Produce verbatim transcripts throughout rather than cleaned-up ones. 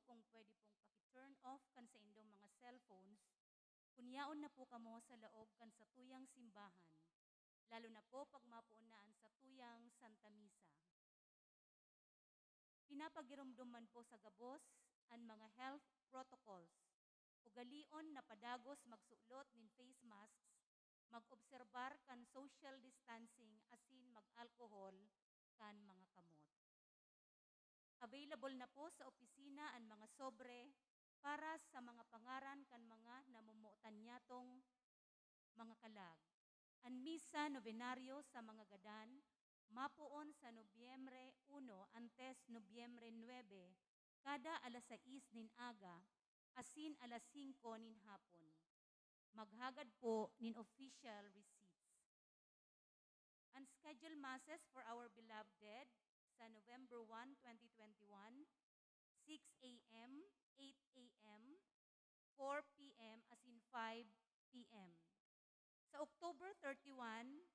kung pwede pong paki-turn off kan saindong mga cellphones, kun yaon na po kamo sa laog kan satuyang simbahan, lalo na po pag mapoon na an satuyang Santa Misa. Pinapagiromdom man po sa gabos an mga health protocols. Ugalion na padagos magsulot nin face masks, mag-obserbar kan social distancing asin mag-alcohol kan mga kamot. Available na po sa opisina an mga sobre para sa mga pangaran kan mga namomotan nyatong mga kalag. An misa nobenaryo sa mga gadan mapoon sa Nobyembre uno antes Nobyembre nuebe, kada alas sais nin aga asin alas singko nin hapon. Maghagad po nin official receipts. An scheduled masses for our beloved dead sa November one, twenty twenty-one, six a m, eight a m, four p m, asin five p m. Sa October thirty-one,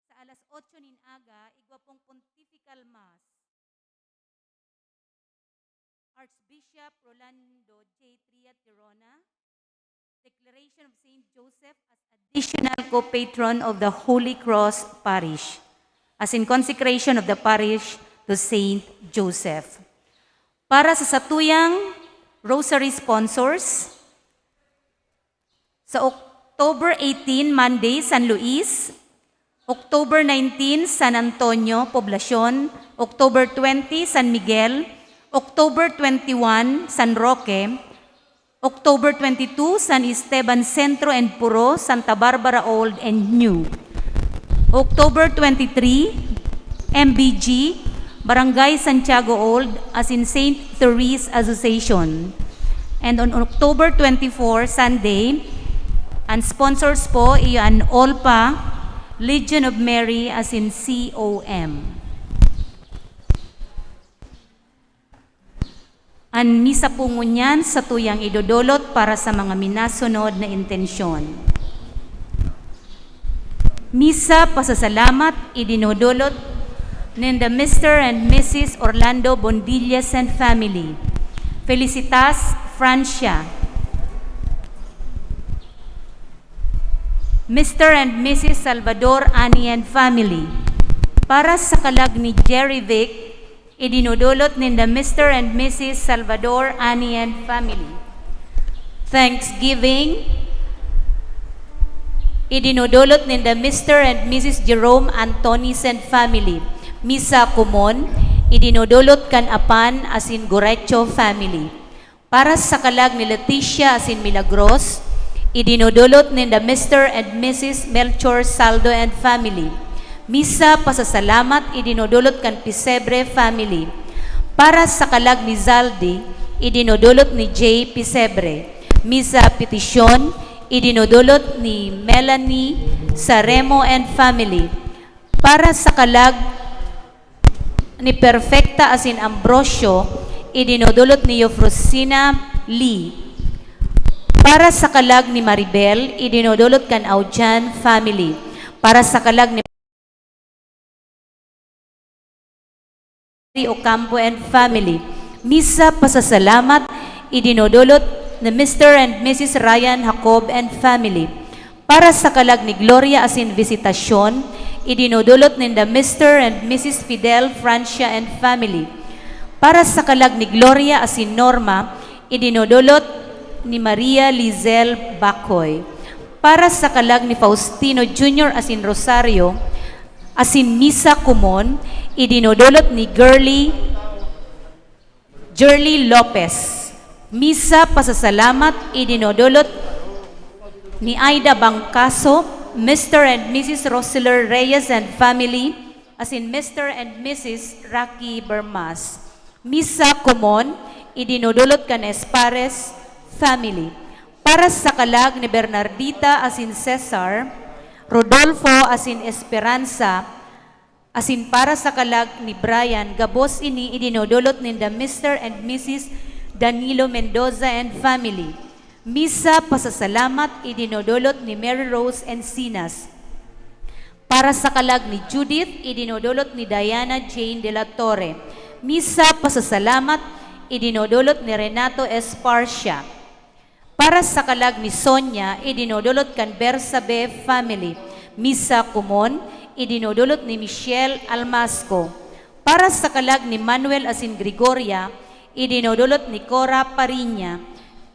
sa alas otso nin aga, igwa pong Pontifical Mass. Archbishop Rolando J. Tria Tirona, declaration of Saint Joseph as additional co-patron of the Holy Cross Parish, as in consecration of the parish to Saint Joseph. Para sa satuyang rosary sponsors, sa October eighteen, Monday, San Luis. October nineteen, San Antonio, Poblacion. October twenty, San Miguel. October twenty-one, San Roque. October twenty-two, San Esteban Centro and Puro, Santa Barbara Old and New. October twenty-three, M B G, Barangay Santiago Old, as in Saint Therese Association. And on October twenty-four, Sunday, ang sponsors po iyo an OLPA, Legion of Mary, as in C O M. An misa po ngunyan satuyang idodolot para sa mga minasunod na intensyon. Misa pasasalamat idinodolot ninda Mister and Missus Orlando Bondillas and family, Felicitas, Francia. Mister and Missus Salvador Ani and family. Para sa kalag ni Jerry Vic, idinodolot ninda Mister and Missus Salvador Ani and family. Thanksgiving, idinodolot ninda Mister and Missus Jerome Antonis and family. Misa komon, idinodolot kan Apan asin Gorecho family. Para sa kalag ni Leticia asin Milagros, idinodolot ninda Mister and Missus Melchor Saldo and family. Misa pasasalamat idinodolot kan Pisebre family. Para sa kalag ni Zaldi, idinodolot ni Jay Pisebre. Misa petisyon, idinodolot ni Melanie Saremo and family. Para sa kalag ni Perfecta asin Ambrosio, idinodolot ni Eufrosina Lee. Para sa kalag ni Maribel, idinodolot kan Aujan family. Para sa kalag ni Ocampo and family, misa pasasalamat idinodolot ni Mister and Missus Ryan Jacob and family. Para sa kalag ni Gloria asin Visitacion, idinodolot ninda Mister and Missus Fidel Francia and family. Para sa kalag ni Gloria asin Norma, idinodolot ni Maria Lizelle Bacoy. Para sa kalag ni Faustino Junior asin Rosario, asin misa komon, idinodolot ni Girly Jerly Lopez. Misa pasasalamat idinodolot ni Aida Bangcaso, Mister and Missus Rosler Reyes and family, asin Mister and Missus Rocky Bermas. Misa komon idinodolot kan Espares family. Para sa kalag ni Bernardita asin Cesar, Rodolfo asin Esperanza, asin para sa kalag ni Brian, gabos ini idinodolot ninda Mister and Missus Danilo Mendoza and family. Misa pasasalamat idinodolot ni Mary Rose Encinas. Para sa kalag ni Judith, idinodolot ni Diana Jane de la Torre. Misa pasasalamat idinodolot ni Renato Esparcia. Para sa kalag ni Sonia, idinodolot kan Bersabe family. Misa komon, idinodolot ni Michelle Almasco. Para sa kalag ni Manuel asin Gregoria, idinodolot ni Cora Pariña.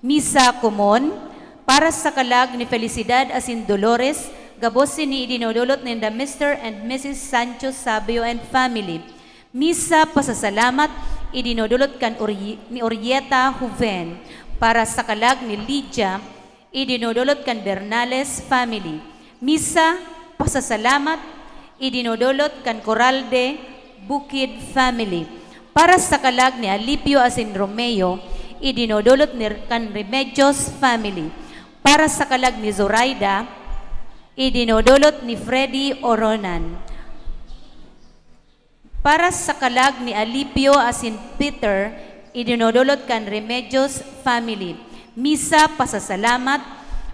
Misa komon, para sa kalag ni Felicidad asin Dolores, gabos ini idinodolot ninda Mister and Missus Sancho Sabio and family. Misa pasasalamat, idinodolot kan Ori-, ni Orieta Juven. Para sa kalag ni Lydia, idinodolot kan Bernales family. Misa pasasalamat, idinodolot kan Coralde Bukid family. Para sa kalag ni Alipio asin Romeo, idinodolot ni, kan Remedios family. Para sa kalag ni Zoraida, idinodolot ni Freddy Oronan. Para sa kalag ni Alipio asin Peter, idinodolot kan Remedios family. Misa pasasalamat.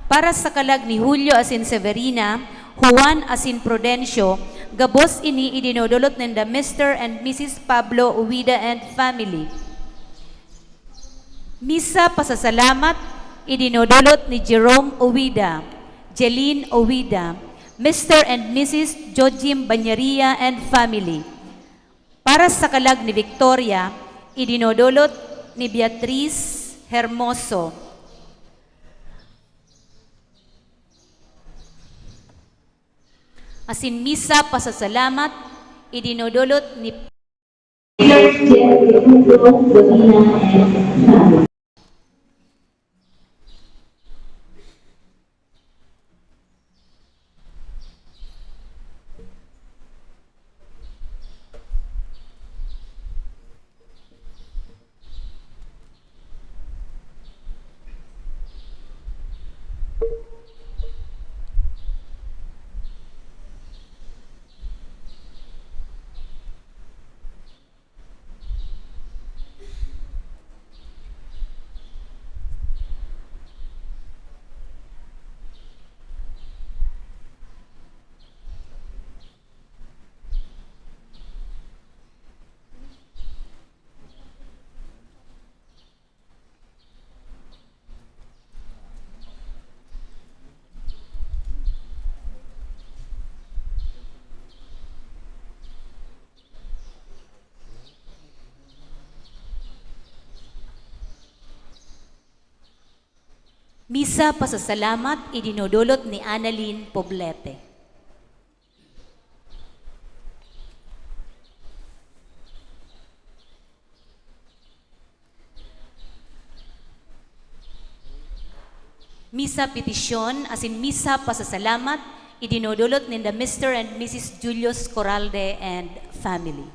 Para sa kalag ni Julio asin Severina, Juan asin Prudencio, gabos ini idinodolot ninda Mister and Missus Pablo Uwida and family. Misa pasasalamat, idinodolot ni Jerome Uwida, Jeline Uwida, Mister and Missus Jojim Banyaria and family. Para sa kalag ni Victoria, idinodolot ni Beatriz Hermoso. Asin misa pasasalamat, idinodolot ni Misa pasasalamat, idinodolot ni Annalyn Poblete. Misa petisyon asin misa pasasalamat, idinodolot ninda Mister and Missus Julius Coralde and family.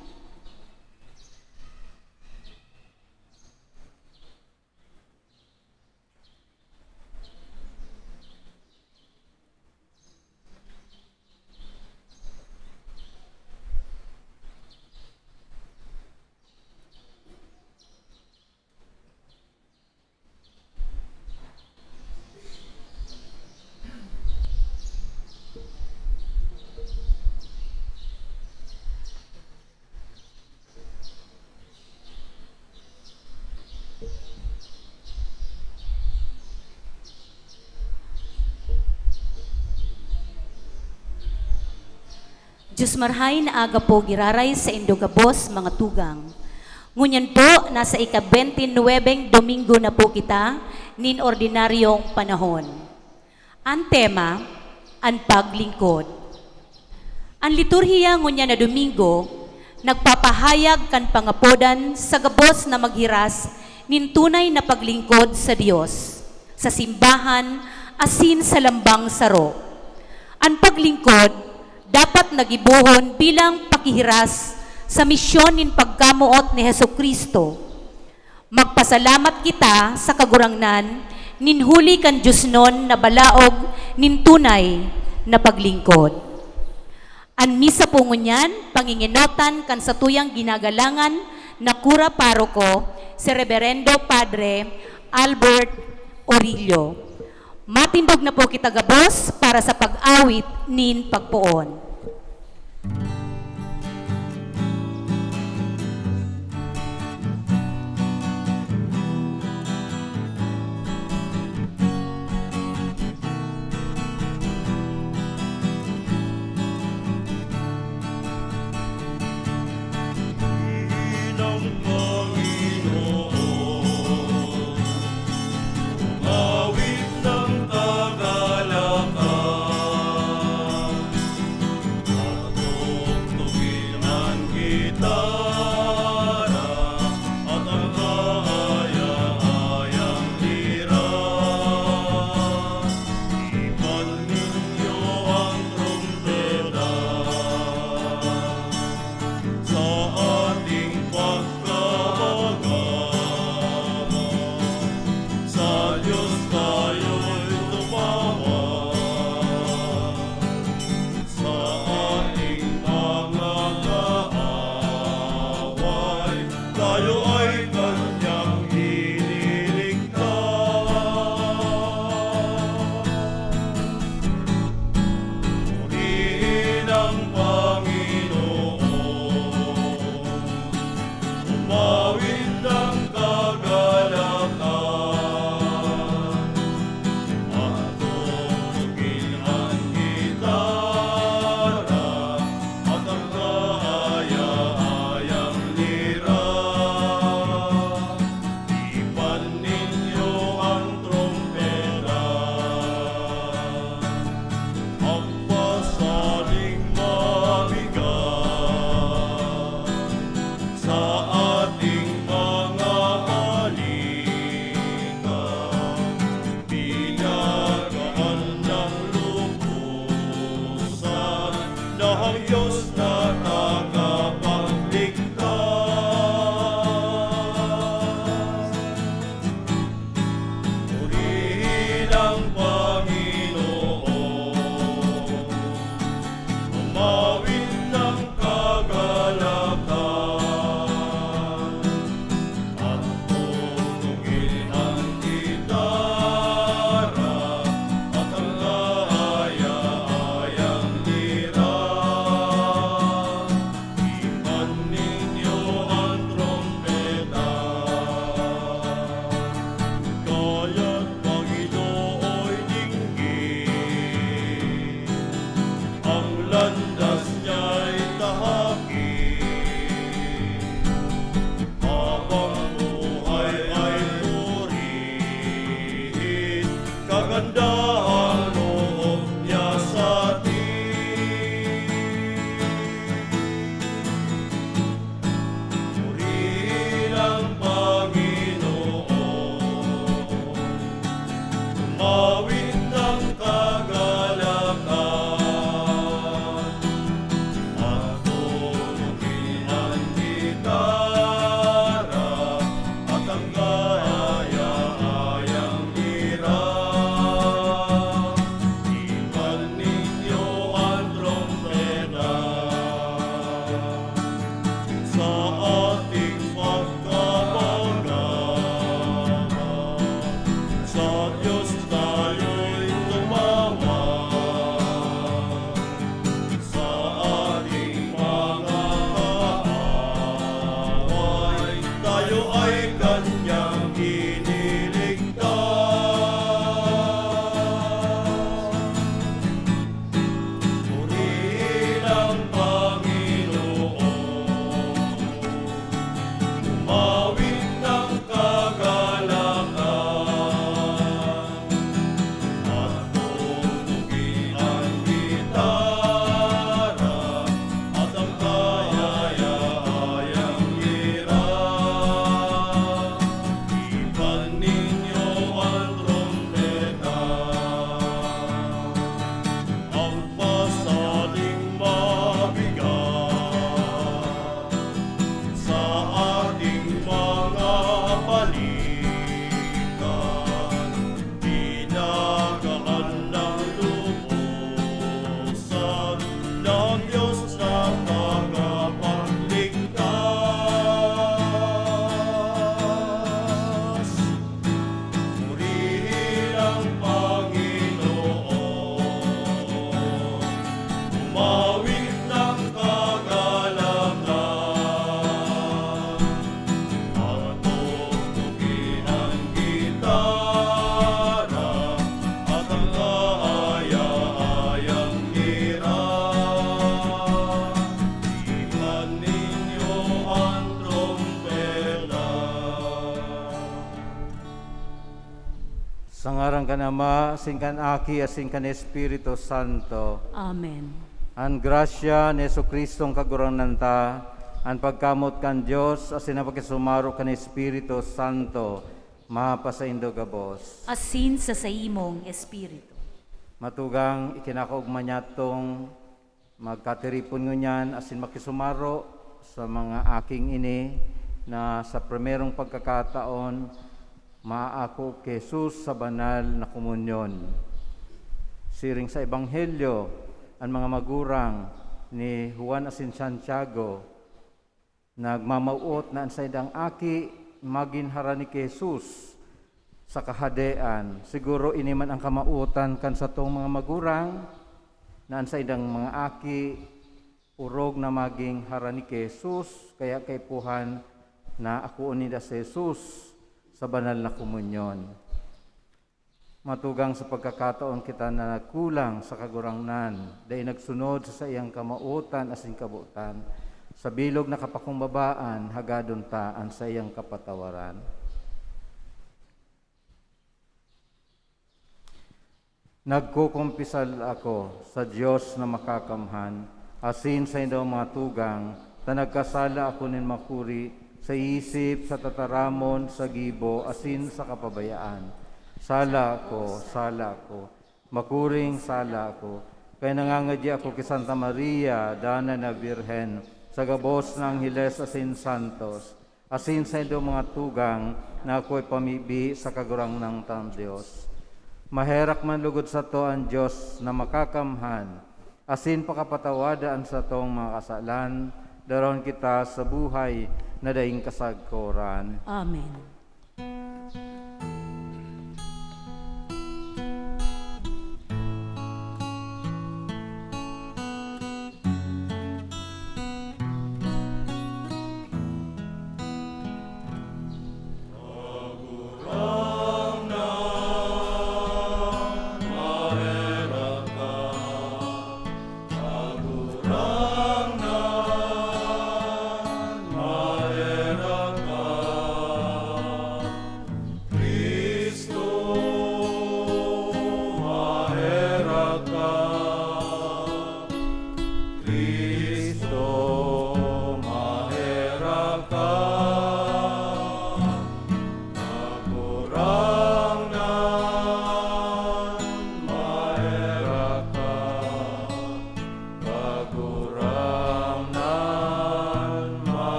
Dios marhay na aga po giraray saindo gabos, mga tugang. Ngunyan po, nasa ika-bente nuebeng Domingo na po kita nin ordinaryong panahon. An tema, an paglingkod. An liturhiya ngunyan na Domingo nagpapahayag kan pangapodan sa gabos na maghiras nin tunay na paglingkod sa Dios, sa simbahan, asin sa lambang saro. An paglingkod dapat na gibohon bilang pakihiras sa misyon nin pagkamoot ni Jesu-Cristo. Magpasalamat kita sa Kagurangnan nin huli kan diosnon na balaog nin tunay na paglingkod. An misa po ngunyan, pangingenotan kan satuyang ginagalangan na kura paroko, si Reberendo Padre Albert Orillo. Matindog na po kita gabos para sa pag-awit nin pagpoon. Kagandahang loob niya sa atin. Purihin ang Panginoon, tumawid ng kagalakan. At tutukin ang gitara at ang kaya-ayang lira. Ipan ninyo ang trompeta sa ating pagkabagabag. Sa Diyos tayo'y tumawag. Sa ating mga kaaway, tayo ay Kanyang iniligtas. Purihin ang Panginoon, umawit ng kagalakan. At tutukin ang gitara at ang kaya-ayang lira. Ipan ninyo ang trompeta, ang pasaling mabigat sa ating mga balikat. Pinagaan ng lubusan ng Diyos na tagapagligtas. Purihin ang Panginoon, umawit ng kagalakan. Ang tutuki ng gitara at ang kaaya-ayang lira. Ipan ninyo ang trompeta. Sa ngaran kan Ama, asin kan Aki, asin kan Espiritu Santo. Amen. An grasya ni Jesu-Cristong Kagurangnan ta, an pagkamot kan Dios, asin an pakisumaro kan Espiritu Santo, mapasaindo gabos. Asin sa saimong espiritu. Matugang, ikinakaogma niyatong magkatiripon ngunyan asin makisumaro sa mga aking ini na sa primerong pagkakataon, maako ki Jesus sa banal na komunyon. Siring sa Ebanghelyo, an mga magurang ni Juan asin Santiago nagmamawot na an saindang aki magin harani ki Jesus sa Kahadean. Siguro ini man an kamawotan kan satong mga magurang, na an saindang mga aki orog na magin harani ki Jesus, kaya kaipuhan na akoon ninda si Jesus sa banal na komunyon. Matugang sa pagkakataon kita na nagkulang sa Kagurangnan, dai nagsunod sa saiyang kamawotan asin kabotan. Sa bilog na kapakumbabaan, hagadon ta an saiyang kapatawaran. Nagkukumpisal ako sa Dios na makakamhan, asin saindong mga tugang, ta nagkasala ako nin makuri sa isip, sa tataramon, sa gibo, asin sa kapabayaan. Sala ako, sala ako, makuring sala ako, kaya nangangadya ako ki Santa Maria, danay na Birhen, sa gabos na angheles asin santos, asin saindong mga tugang na ako'y pamibi sa Kagurangnan tang Dios. Maherak man lugod sato an Dios na makakamhan, asin pakapatawada an satong mga kasalan, daron kita sa buhay na daing kasagkoran. Amen.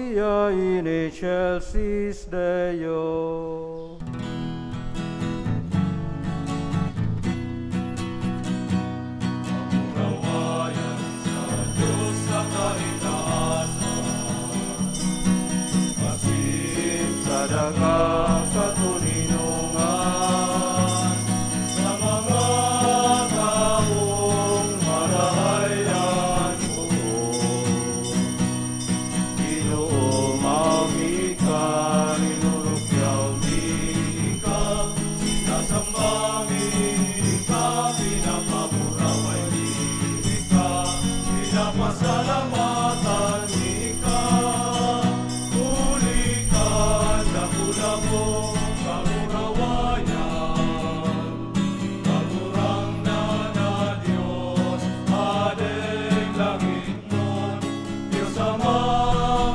Ia in excelsis Deo. Sa Diyos sa kaitaasan, asin sa daga katoninongan, sa mga tawong marahay an puso. Ginoo, mayo mi ka, linurukyaw mi ka, sinasamba mi ka, pinapamuraway mi ka, pinapasalamatan mi ka, huli kan dakula mong kamurawayan. Kagurangnan na Dios, Hadeng langit, Dios Ama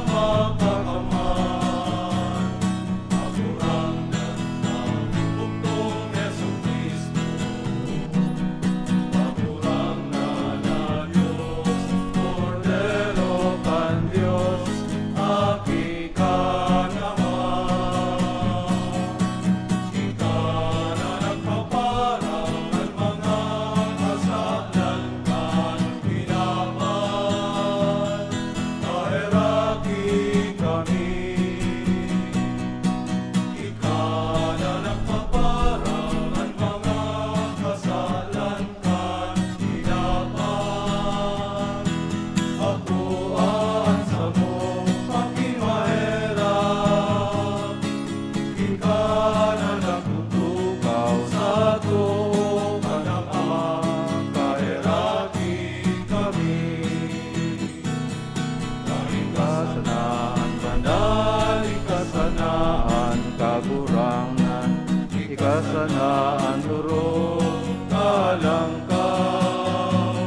makakamhan, Kagurangnan na bugtong Jesu-Cristo, Kagurangnan na Dios, Kordero kan Dios, Aki ka naman. Ika na nagpaparang kan mga kasalan kan hinaman. Kaheraki kami. Ika na nagpaparang kan mga kasalan kan hinaman. Akoa an samong pakimaherak. Ika na nagtutukaw sato kan Ama, kaheraki kami. Kan kasanaan banal, ika sana an Kagurangnan, ika sana an orog, kalangkaw.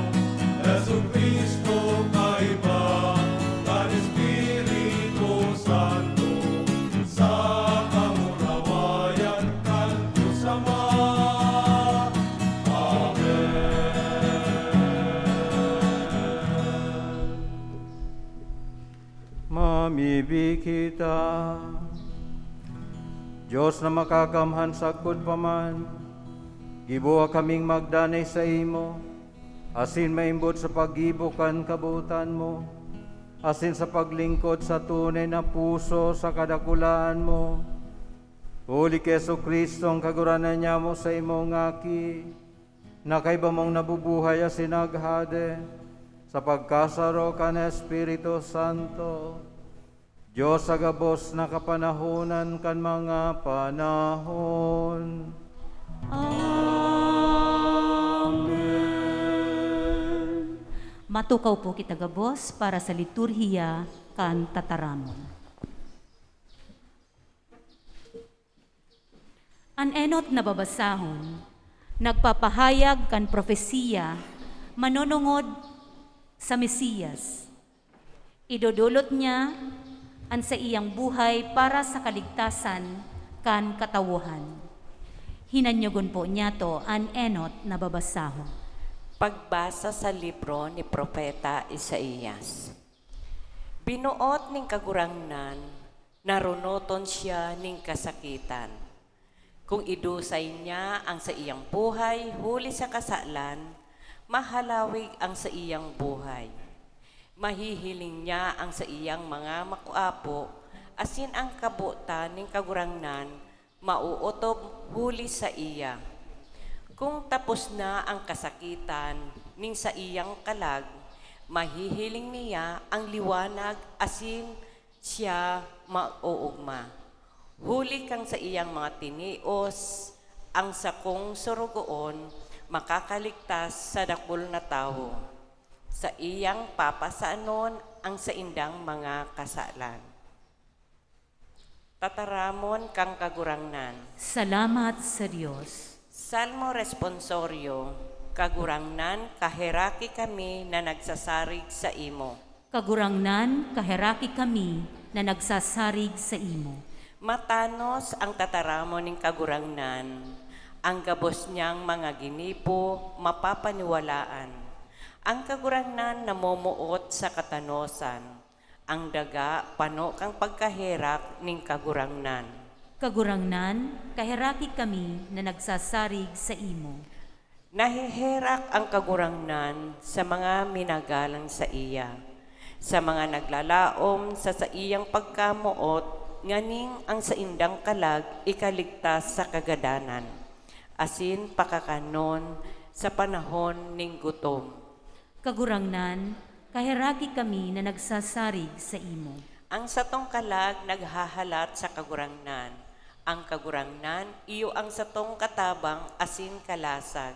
Jesu-Cristo, kaiba kan Espiritu Santo, sa kamurawayan kan Dios Ama. Amen. Mamibi kita. Dios na makakamhan sagkod pa man, giboha kaming magdanay saimo, asin maimbod sa paggibo kan kabotan mo, asin sa paglingkod sa tunay na puso sa kadakulaan mo. Huli ki Jesu-Cristo, an Kagurangnan nyamo, saimong Aki, na kaiba mong nabubuhay asin naghade, sa pagkasaro kan Espiritu Santo, Dios sa gabos na kapanahonan kan mga panahon. Amen. Matukaw po kita gabos para sa liturhiya kan tataramon. An enot na babasahon nagpapahayag kan propesiya manonongod sa Mesias. Idodolot niya an saiyang buhay para sa kaligtasan kan katawohan. Hinanyogon po niyato an enot na babasahon. Pagbasa sa libro ni Propeta Isaias. Binuot nin Kagurangnan, narunoton siya nin kasakitan. Kun idusay niya an saiyang buhay huli sa kasalan, mahalawig an saiyang buhay. Mahihiling niya an saiyang mga makuapo, asin an kabotan nin Kagurangnan maootob huli saiya. Kun tapos na an kasakitan nin saiyang kalag, mahihiling niya an liwanag asin siya maoogma. Huli kan saiyang mga tinios, an sakong sorogoon makakaligtas sa dakul na tawo. Saiyang papasanon an saindang mga kasalan. Tataramon kan Kagurangnan. Salamat sa Dios. Salmo Responsorio. Kagurangnan, kaheraki kami na nagsasarig saimo. Kagurangnan, kaheraki kami na nagsasarig saimo. Matanos an tataramon nin Kagurangnan, an gabos niyang mga ginibo mapapaniwalaan. An Kagurangnan namomoot sa katanosan. Ang daga pano kan pagkaherak nin Kagurangnan. Kagurangnan, kaheraki kami na nagsasarig saimo. Naheherak an Kagurangnan sa mga minagalang saiya, sa mga naglalaom sa saiyang pagkamoot nganing an saindang kalag ikaligtas sa kagadanan, asin pakakanon sa panahon nin gutom. Kagurangnan, kaheraki kami na nagsasarig saimo. Ang satong kalag naghahalat sa Kagurangnan. Ang Kagurangnan iyo ang satong katabang asin kalasag.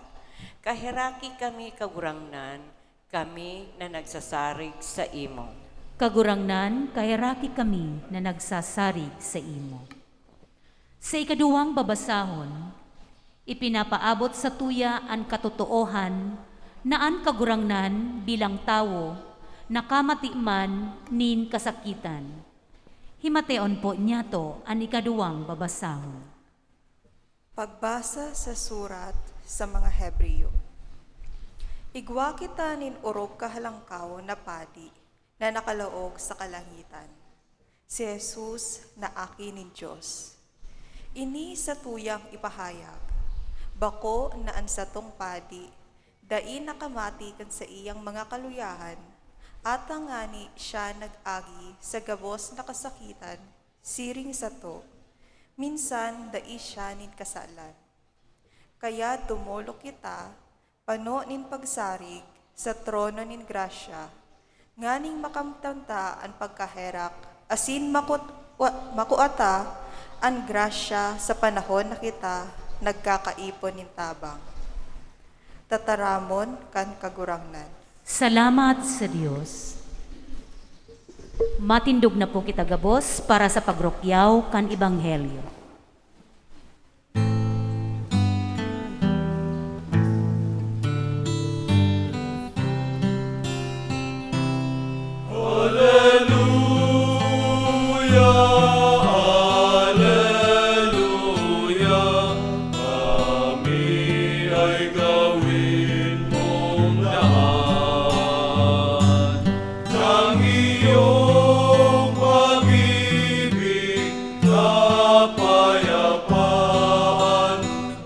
Kaheraki kami, Kagurangnan, kami na nagsasarig saimo. Kagurangnan, kaheraki kami na nagsasarig saimo. Sa ikaduwang babasahon, ipinapaabot satuya an katotoohan na an Kagurangnan bilang tawo nakamati man nin kasakitan. Himateon po niyato an ikaduwang babasahon. Pagbasa sa surat sa mga Hebreo. Igwa kita nin orog kahalangkaw na padi na nakalaog sa kalangitan, si Jesus na Aki nin Dios. Ini satuyang ipahayag, bako na an satong padi dai nakamati kan saiyang mga kaluyahan, ata ngani siya nag-agi sa gabos na kasakitan siring sato, minsan dai siya nin kasalan. Kaya dumolok kita, pano nin pagsarig sa trono nin grasya, nganing makamtan ta an pagkaherak asin makut-, wa-, makua ta an grasya sa panahon na kita nagkakaipon nin tabang. Tataramon kan Kagurangnan. Salamat sa Dios. Matindog na po kita gabos para sa pagrukyaw kan Ebanghelyo. Aleluya, aleluya, kami ay gawin mong daan ng iyong pag-ibig, kapayapaan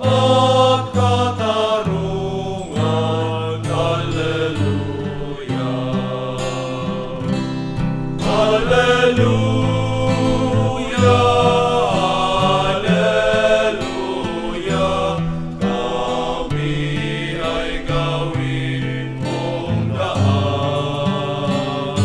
at katarungan. Aleluya. Aleluya, aleluya, kami ay gawin mong daan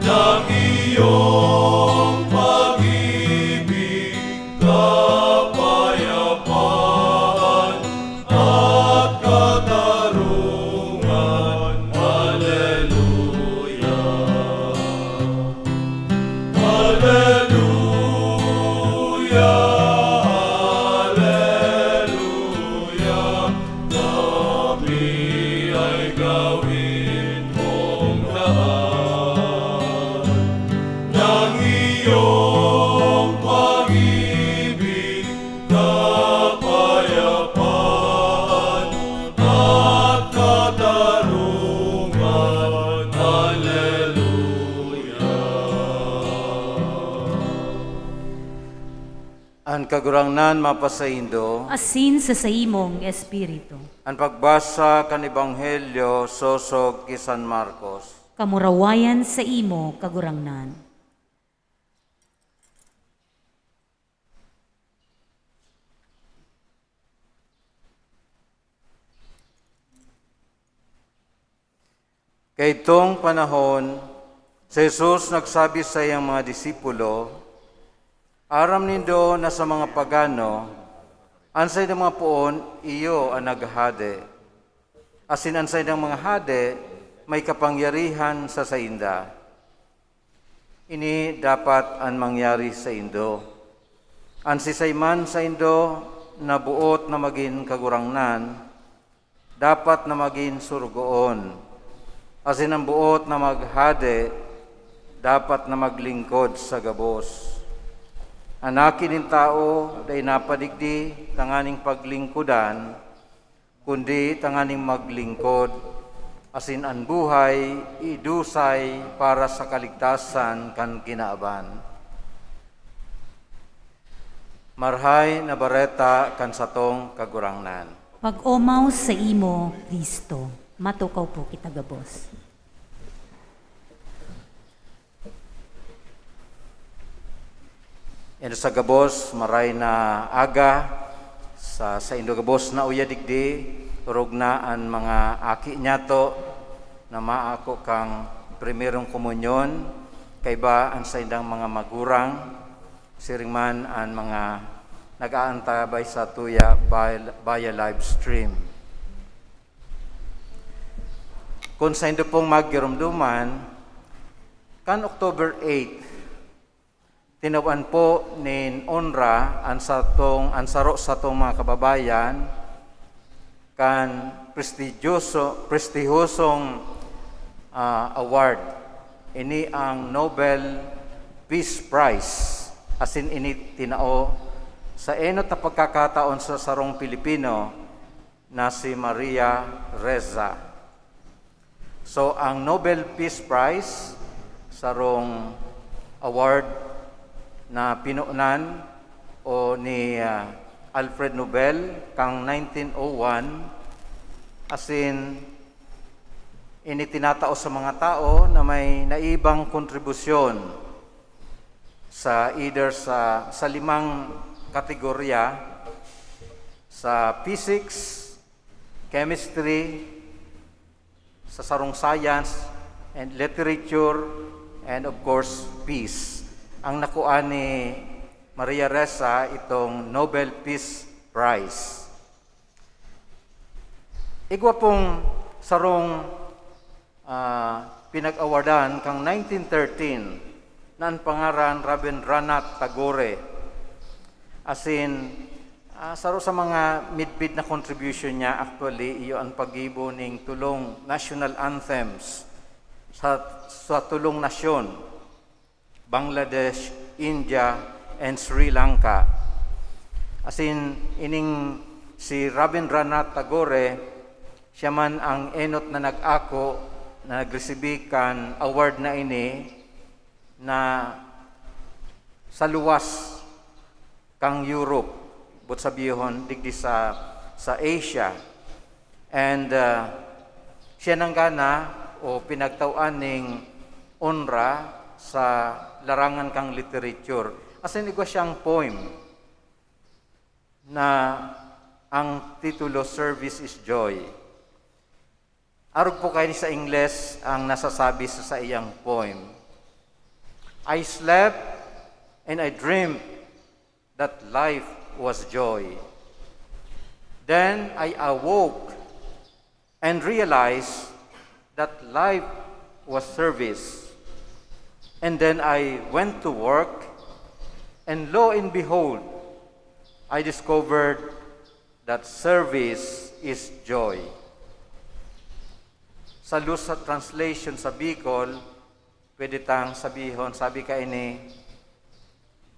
ng iyong pag-ibig, kapayapaan at katarungan. Aleluya. Aleluya, aleluya, kami ay gawin mong daan ng iyong pag-ibig, kapayapaan at katarungan. Aleluya. An Kagurangnan mapasaindo. Asin sa saimong espiritu. An pagbasa kan Ebanghelyo sosog ki San Marcos. Kamurawayan saimo, Kagurangnan. Kaidtong panahon, si Jesus nagsabi sa saiyang mga disipulo, "Aram nindo na sa mga pagano, an saindang mga poon iyo an naghahade, asin an saindang mga hade may kapangyarihan sa sainda. Ini dapat an mangyari saindo. An siisay man saindo na boot na magin kagurangnan, dapat na magin sorogoon, asin an boot na maghade, dapat na maglingkod sa gabos. An Aki nin Tawo dai napadigdi tanganing paglingkodan, kundi tanganing maglingkod asin an buhay idusay para sa kaligtasan kan kinaban. Marhay na Bareta kan satong Kagurangnan. Pag-omaw saimo, Cristo. Matukaw po kita gabos. Ino sa gabos, maray na aga sa saindo gabos na uya digdi, orog na an mga aki niyato na maako kan primerong komunyon, kaiba an saindang mga magurang, siring man an mga nag-aantabay sa tuya via, via live stream. Kun saindo pong magiromdoman, kan October eight, tinawan po nin onra an satong, an saro satong mga kababayan kan prestigyoso, prestihosong, ah, award. Ini ang Nobel Peace Prize. Asin ini tinao sa enot na pagkakataon sa sarong Pilipino na si Maria Ressa. So, ang Nobel Peace Prize, sarong award na pinunan o ni, ah, Alfred Nobel kang nineteen oh one, asin ini tinatao sa mga tao na may naibang kontribusyon sa either sa, sa limang kategorya, sa physics, chemistry, sa sarong science and literature, and of course, peace. Ang nakuha ni Maria Ressa itong Nobel Peace Prize. Igwa pong sarong, ah, pinag-awardan kang nineteen thirteen na an pangaran Rabindranath Tagore. Asin, ah, saro sa mga midbid na contribution niya, actually, iyo an paggibo ning tulong national anthems sa, sa tulong nasyon, Bangladesh, India, and Sri Lanka. Asin, ining si Rabindranath Tagore, siya man ang enot na nag-ako na nagresibi kan award na ini na sa luwas kan Europe, boot sabihon, digdi sa, sa Asia. And, ah, siya nanggana o pinagtaw-an ning onra sa larangan kan literature. Asin igwa siyang poem na ang titulo, Service is Joy. Arog po kaini sa Ingles ang nasasabi sa saiyang poem, "I slept and I dreamed that life was joy. Then I awoke and realized that life was service. And then I went to work, and lo and behold, I discovered that service is joy." Sa loose sa translation sa Bicol, pwede tang sabihon, sabi kaini,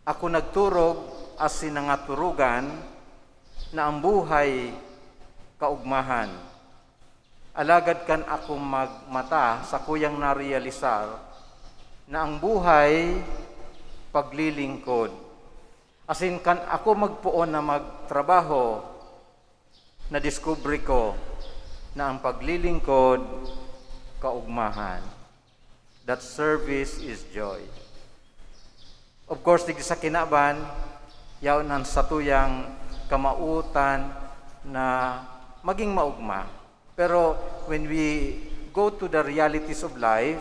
"Ako nagturog asin nangaturugan na ang buhay kaugmahan. Alagad kan ako magmata, sakuyang narealisar na ang buhay paglilingkod. Asin kan ako magpoon na magtrabaho, nadiskubre ko na ang paglilingkod kaugmahan." That service is joy. Of course, digdi sa kinaban, yaon an satuyang kamawotan na magin maugma. Pero when we go to the realities of life,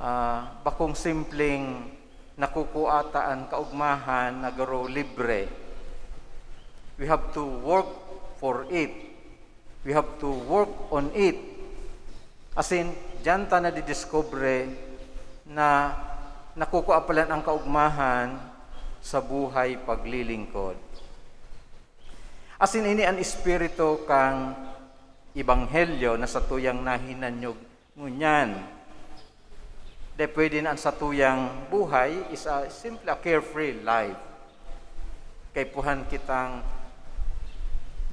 ah, bakong simpleng nakukua ta an kaugmahan na garo libre. We have to work for it. We have to work on it. Asin, diyan ta nadidiskubre na nakukua palan an kaugmahan sa buhay paglilingkod. Asin ini an espiritu kan Ebanghelyo na satuyang nahinanyog ngunyan. Dai pwede na an satuyang buhay is a, simply a carefree life. Kaipuhan kitang,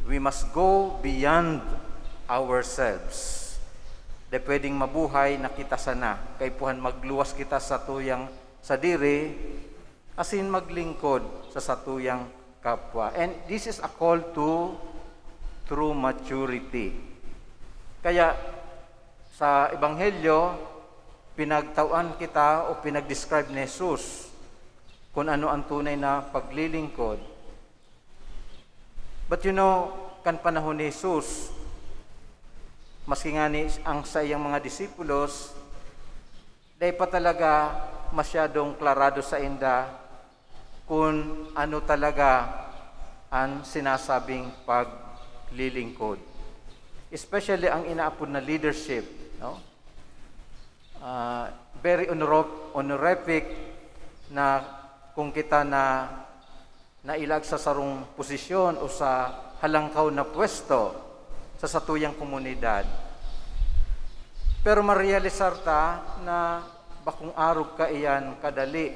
we must go beyond ourselves. Dai pwedeng mabuhay na kita sana. Kaipuhan magluwas kita sa tuyang sadiri, asin maglingkod sa satuyang kapwa. And this is a call to true maturity. Kaya sa Ebanghelyo, pinagtawan kita o pinag-describe ni Jesus kung ano ang tunay na paglilingkod. But you know, kan panahon ni Jesus, maski ngani ang saiyang mga disipulos, dai pa talaga masyadong klarado sainda kun ano talaga an sinasabing paglilingkod. Especially ang inaapod na leadership, no? Ah, very honoro-, honorific na kung kita na nailag sa sarong posisyon o sa halangkaw na pwesto sa satuyang komunidad. Pero marealisar ta na bakong arog kaiyan kadali.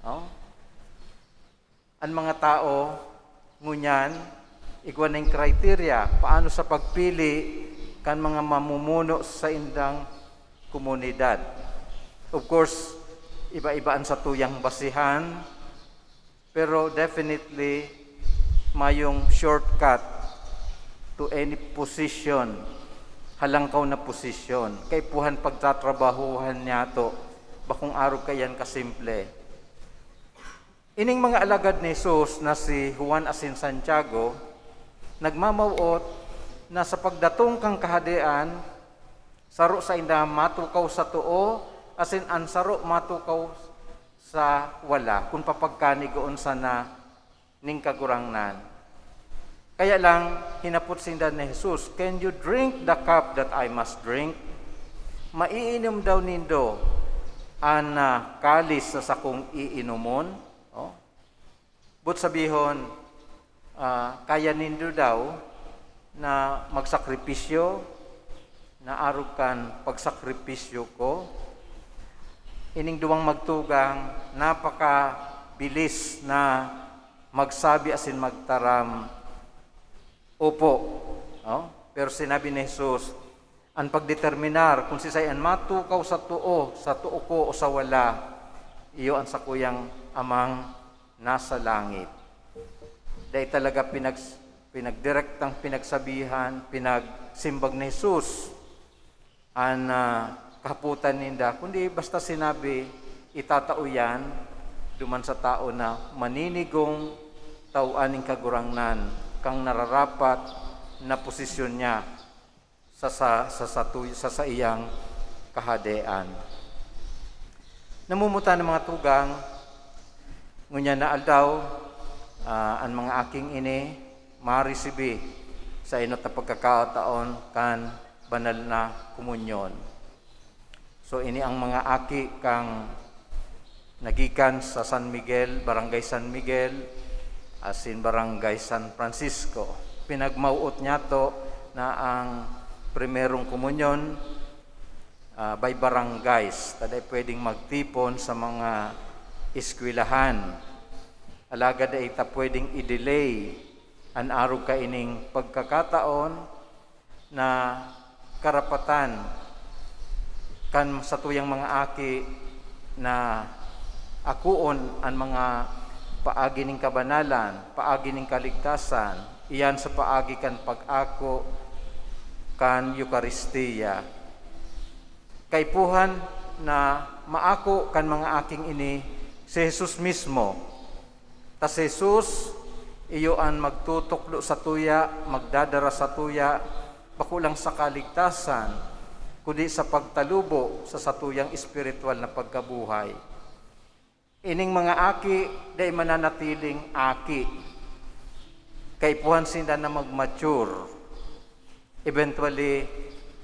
No? An mga tao ngunyan, igwa ning criteria paano sa pagpili kan mga mamumuno sa indang komunidad. Of course, iba-iba an satuyang basihan, pero definitely, mayong shortcut to any position, halangkaw na posisyon. Kaipuhan pagtatrabahuhan niyato, bakong arog kaiyan kasimple. Ining mga alagad ni Jesus na si Juan asin Santiago, nagmamawot na sa pagdatong kan Kahadean, saro sainda matukaw sa too, asin an saro matukaw sa wala, kun papagkanigoon sana nin Kagurangnan. Kaya lang, hinapot sinda ni Jesus, "Can you drink the cup that I must drink?" Maiinom daw nindo an, ah, kalis sa sakong iinomon? Oh. But sabihon, ah, kaya nindo daw na magsakripisyo na arog kan pagsakripisyo ko? Ining duwang magtugang, napakabilis na magsabi asin magtaram, "Opo." Oh? Pero sinabi ni Jesus, "An pagdeterminar kun siisay an matukaw sa too, sa too ko o sa wala, iyo an sakuyang Amang nasa langit." Dai talaga pinag-, pinagdirektang pinagsabihan, pinagsimbag ni Jesus an, ah, kahapotan ninda, kundi basta sinabi, itatao iyan duman sa tao na maninigong tawan nin Kagurangnan kan nararapat na posisyon niya sa, sa, sa, sa, tuy-, sa saiyang kahadean. Namumutan ang mga tugang, ngunyan na aldaw, ah, an mga aking ini maresibi sa enot na pagkakataon kan banal na komunyon. So, ini ang mga aki kan nagikan sa San Miguel, Barangay San Miguel, asin Barangay San Francisco. Pinagmawot niyato na ang primerong komunyon, ah, by barangays, ta dai pwedeng magtipon sa mga eskwelahan. Alagad dai ta pwedeng i-delay an arog kaining pagkakataon na karapatan kan satuyang mga aki na akoon an mga paagi nin kabanalan, paagi nin kaligtasan, iyan sa paagi kan pag-ako kan Eukaristiya. Kaipuhan na maako kan mga aking ini si Jesus mismo. Ta si Jesus, iyo an magtutukdo satuya, magdadara satuya, bako lang sa kaligtasan, kundi sa pagtalubo sa satuyang espiritual na pagkabuhay. Ining mga aki, dai mananatiling aki. Kaipuhan sinda na mag-mature. Eventually,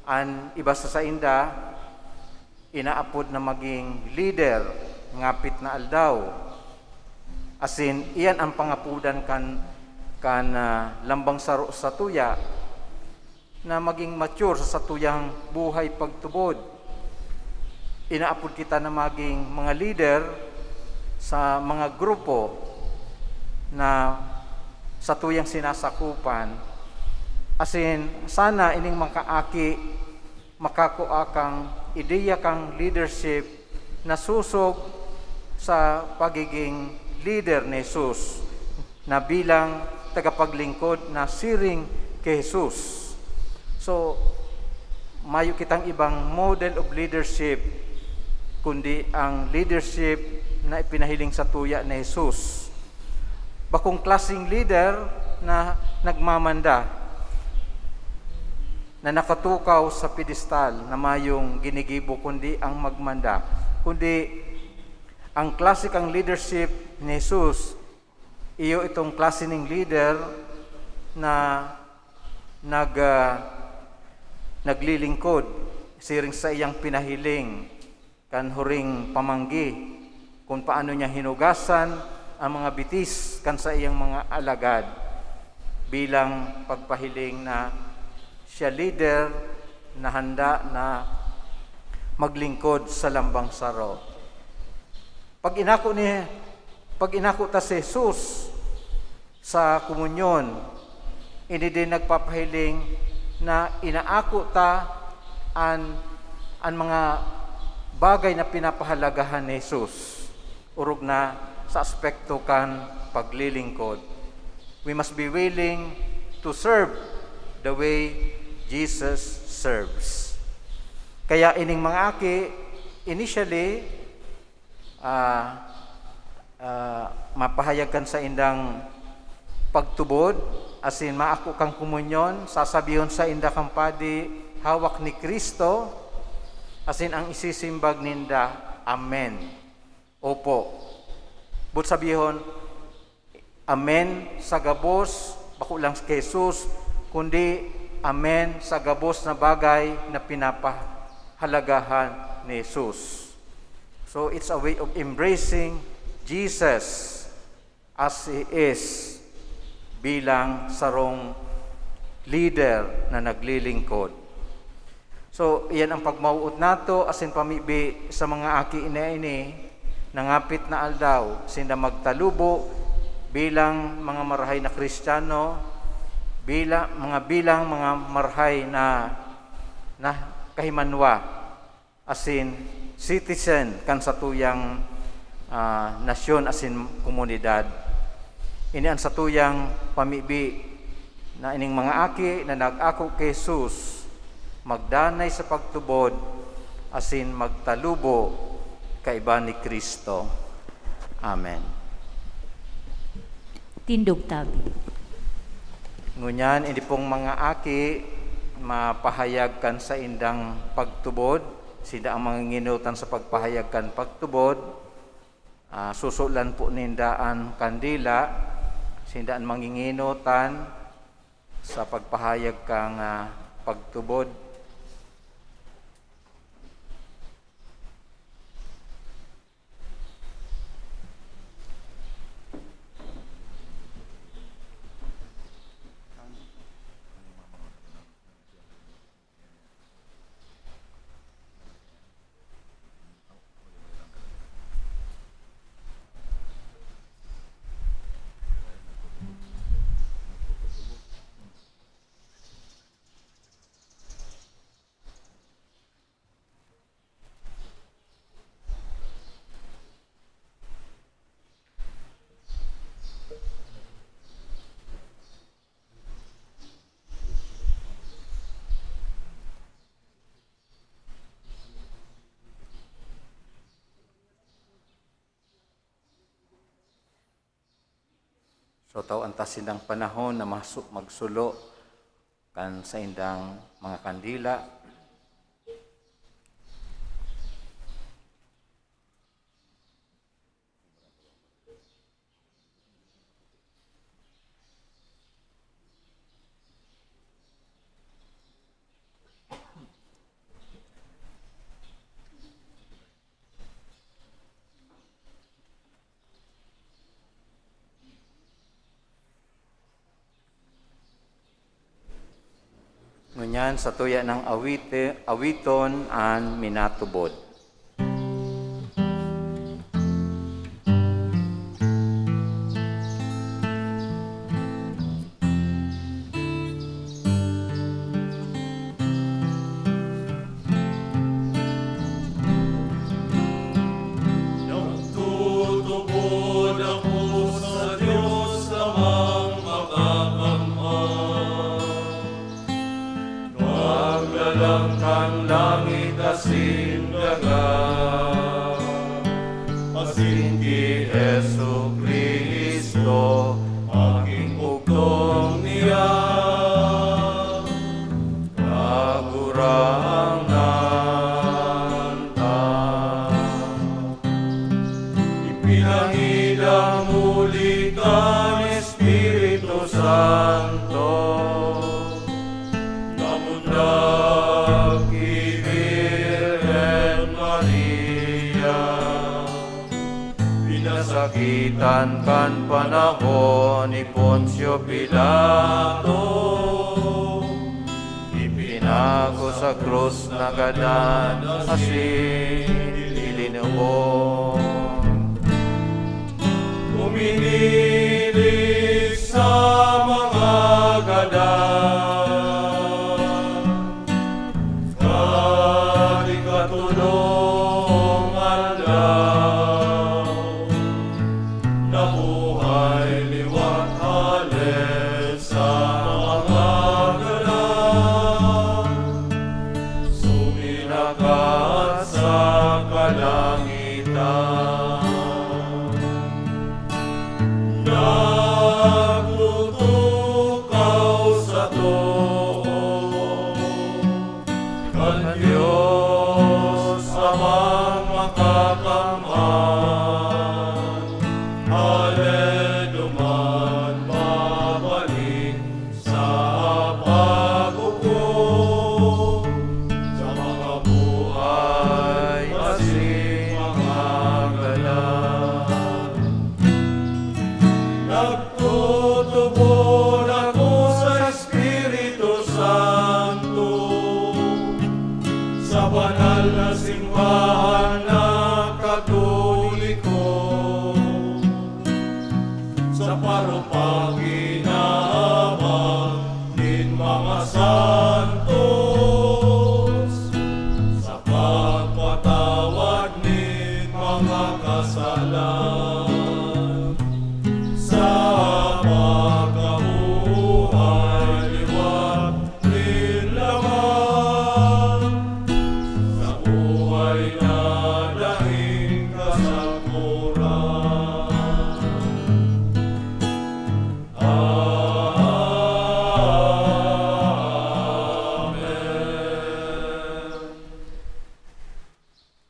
an iba sa sainda, inaapod na maging leader ngapit na aldaw. Asin, iyan an pangapodan kan, kan, ah, lambang saro satuya na maging mature sa satuyang buhay pagtubod. Inaapod kita na maging mga leader sa mga grupo na satuyang sinasakupan. Asin, sana ining mga aki makakua kang ideya kan leadership na sosog sa pagigin leader ni Jesus na bilang tagapaglingkod na siring ki Jesus. So, mayo kitang ibang model of leadership kundi ang leadership na ipinahiling satuya ni Jesus. Bakong klaseng leader na nagmamanda, na nakatukaw sa pedestal na mayong ginigibo kundi ang magmanda, kundi ang klase kan leadership ni Jesus, iyo itong klase ning leader na nag-, ah, naglilingkod siring sa iyang pinahiling kan huring pamanggi, kun paano niya hinugasan ang mga bitis kan saiyang mga alagad, bilang pagpahiling na siya leader na handa na maglingkod sa lambang saro. Pag inako ni, pag inako ta si Jesus, sa komunyon. Ini din nagpapahiling na inaako ta an, an mga bagay na pinapahalagahan ni Jesus, orog na sa aspekto kan paglilingkod. We must be willing to serve the way Jesus serves. Kaya ining mga aki, initially, ah, ah, mapahayag kan saindang pagtubod, asin maako kan komunyon, sasabihon sainda kan padi, "Hawak ni Cristo," asin ang isisimbag ninda, "Amen." Opo. But sabihon, "Amen sa gabos," bako lang ki Jesus, kundi, "Amen sa gabos na bagay na pinapahalagahan ni Jesus." So, it's a way of embracing Jesus as He is bilang sarong leader na naglilingkod. So, iyan ang pagmawot nato asin pamibi sa mga aki na ini na ngapit na aldaw sinda magtalubo bilang mga marahay na Kristiyano, bila-, mga bilang mga marahay na, na kahimanwa, asin citizen kan satuyang, ah, nasyon asin komunidad. Ini an satuyang pamibi na ining mga aki na nag-ako ki Jesus magdanay sa pagtubod asin magtalubo kaiba ni Cristo. Amen. Tindog tabi. Ngunyan, ini pong mga aki, mapahayag kan saindang pagtubod. Sinda ang manginginutan sa pagpahayag kan pagtubod. Ah, susulan po ninda an kandila. Sinda an manginginutan sa pagpahayag kan, ah, pagtubod. So, tawan ta sindang panahon na masu-, magsulo kan saindang mga kandila. Ngunyan, satuya nang awiti-, awiton an minatubod. Asin ki Jesu-Cristo, magin bugtong niya, Kagurangnan ta. Ipinangidang huli kan Espiritu Santo, namundag ki Birhen Maria. Pinasakitan kan panahon ni Poncio Pilato, ipinako sa krus, nagadan asin ilinubong. Uminilig sa mga gadan, kan ikatulong aldaw, nabuhay liwat hale sa mga gadan, suminakat sa kalangitan. Nagtutukaw sa too kan Dios Amang Makakamhan, hale duman mabalik sa paghukom sa mga buhay asin mga gadan. Nagtutubod ako sa Espiritu Santo, sa banal na simbahan na Katoliko, sa parong paghinabang nin mga santos, sa pagpatawad nin mga kasalan, sa pagkabuhay liwat nin laman, sa buhay na daing kasagkoran. Amen.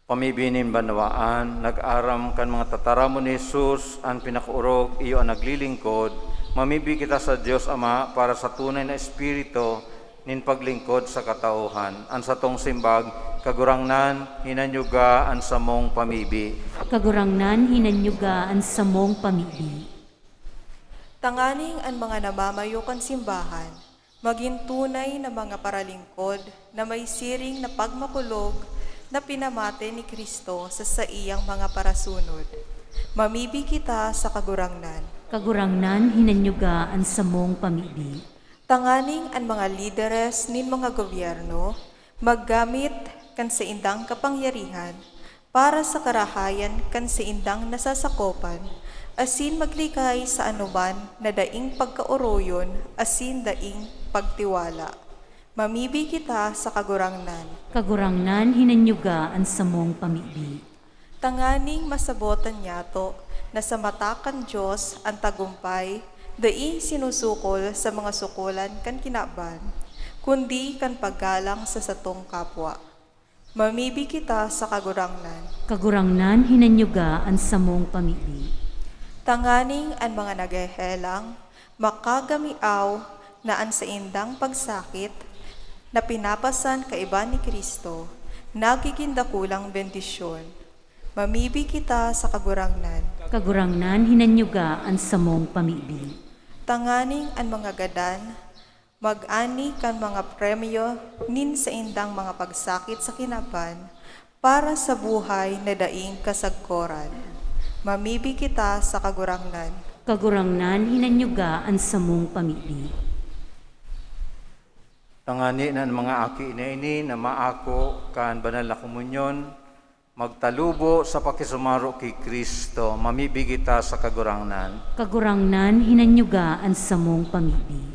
Pamibi nin banwaan, nag-aram kan mga tataramon ni Jesus an pinakaorog, iyo an naglilingkod. Mamibi kita sa Dios Ama para sa tunay na espiritu nin paglingkod sa katauhan. An satong simbag, Kagurangnan, hinanyuga an samong pamibi. Kagurangnan, hinanyuga an samong pamibi. Tanganing an mga namamayo kan simbahan magin tunay na mga paralingkod na may siring na pagmakulog na pinamate ni Cristo sa saiyang mga parasunod. Mamibi kita sa Kagurangnan. Kagurangnan, hinanyuga an samong pamibi. Tanganing an mga lideres nin mga gobyerno maggamit kan saindang kapangyarihan para sa karahayan kan saindang nasasakopan, asin maglikay sa anoman na daing pagkaoroyon asin daing pagtiwala. Mamibi kita sa Kagurangnan. Kagurangnan, hinanyuga an samong pamibi. Tanganing masabotan nyato na sa mata kan Dios an tagumpay dai sinusukol sa mga sukolan kan kinaban, kundi kan paggalang sa satong kapwa. Mamibi kita sa Kagurangnan. Kagurangnan, hinanyuga an samong pamibi. Tanganing an mga naghehelang makagamiaw na an saindang pagsakit na pinapasan kaiba ni Cristo nagigin dakulang bendisyon. Mamibi kita sa Kagurangnan. Kagurangnan, hinanyuga an samong pamibi. Tanganing an mga gadan mag-ani kan mga premyo nin saindang mga pagsakit sa kinaban para sa buhay na daing kasagkoran. Mamibi kita sa Kagurangnan. Kagurangnan, hinanyuga an samong pamibi. Tangani na an mga aki na ini na maako kan banal na komunyon, magtalubo sa pakisumaro ki Cristo, mamibi kita sa Kagurangnan. Kagurangnan, hinanyuga an samong pamibi.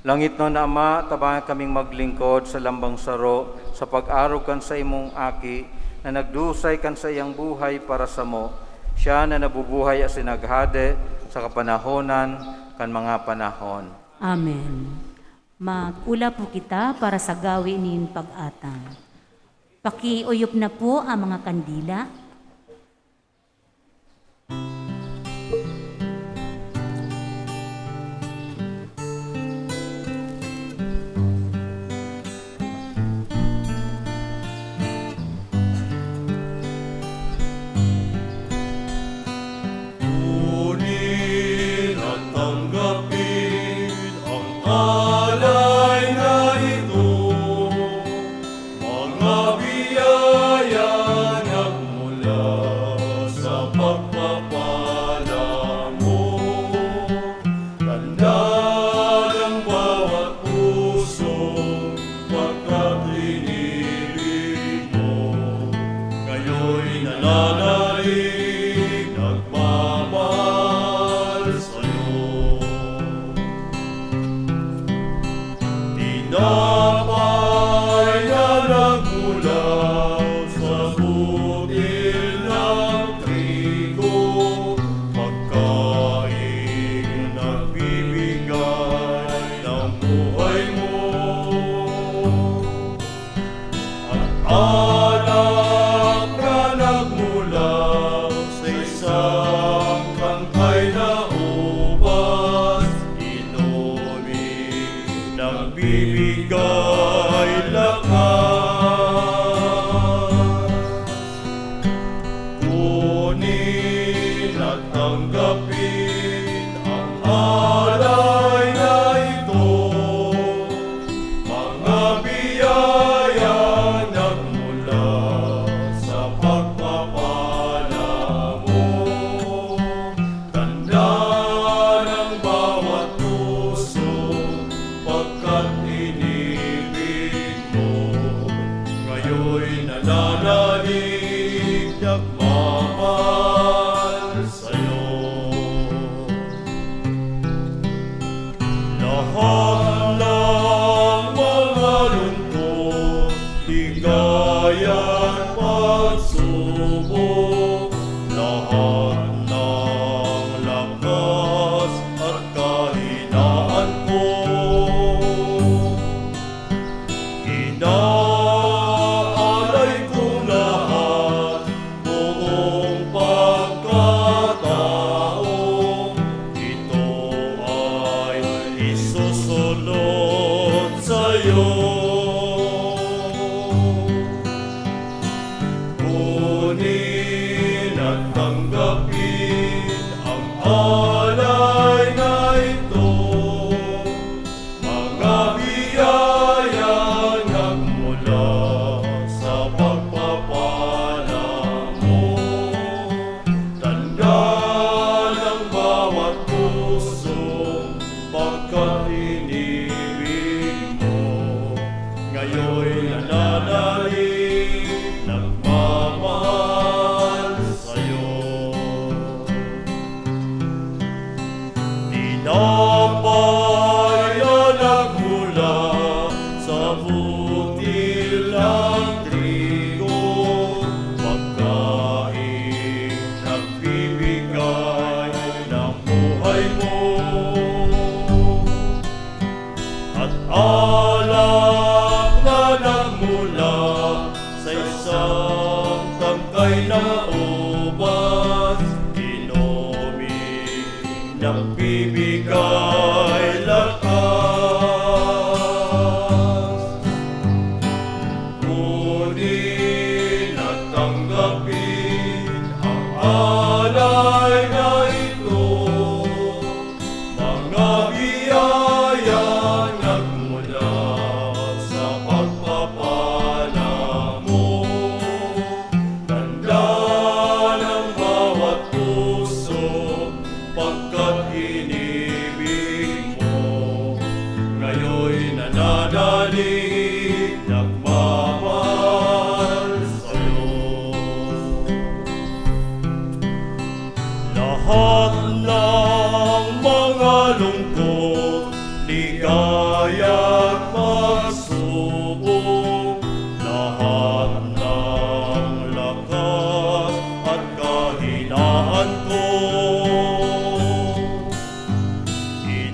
Langitnon na Ama, tabangan kaming maglingkod sa lambang saro sa pag-arog kan saimong Aki na nagdusay kan saiyang buhay para samo. Siya na nabubuhay asin naghade sa kapanahonan kan mga panahon. Amen. Mag-ula po kita para sa gawi nin pag-atang. Pakiuyop na po ang mga kandila.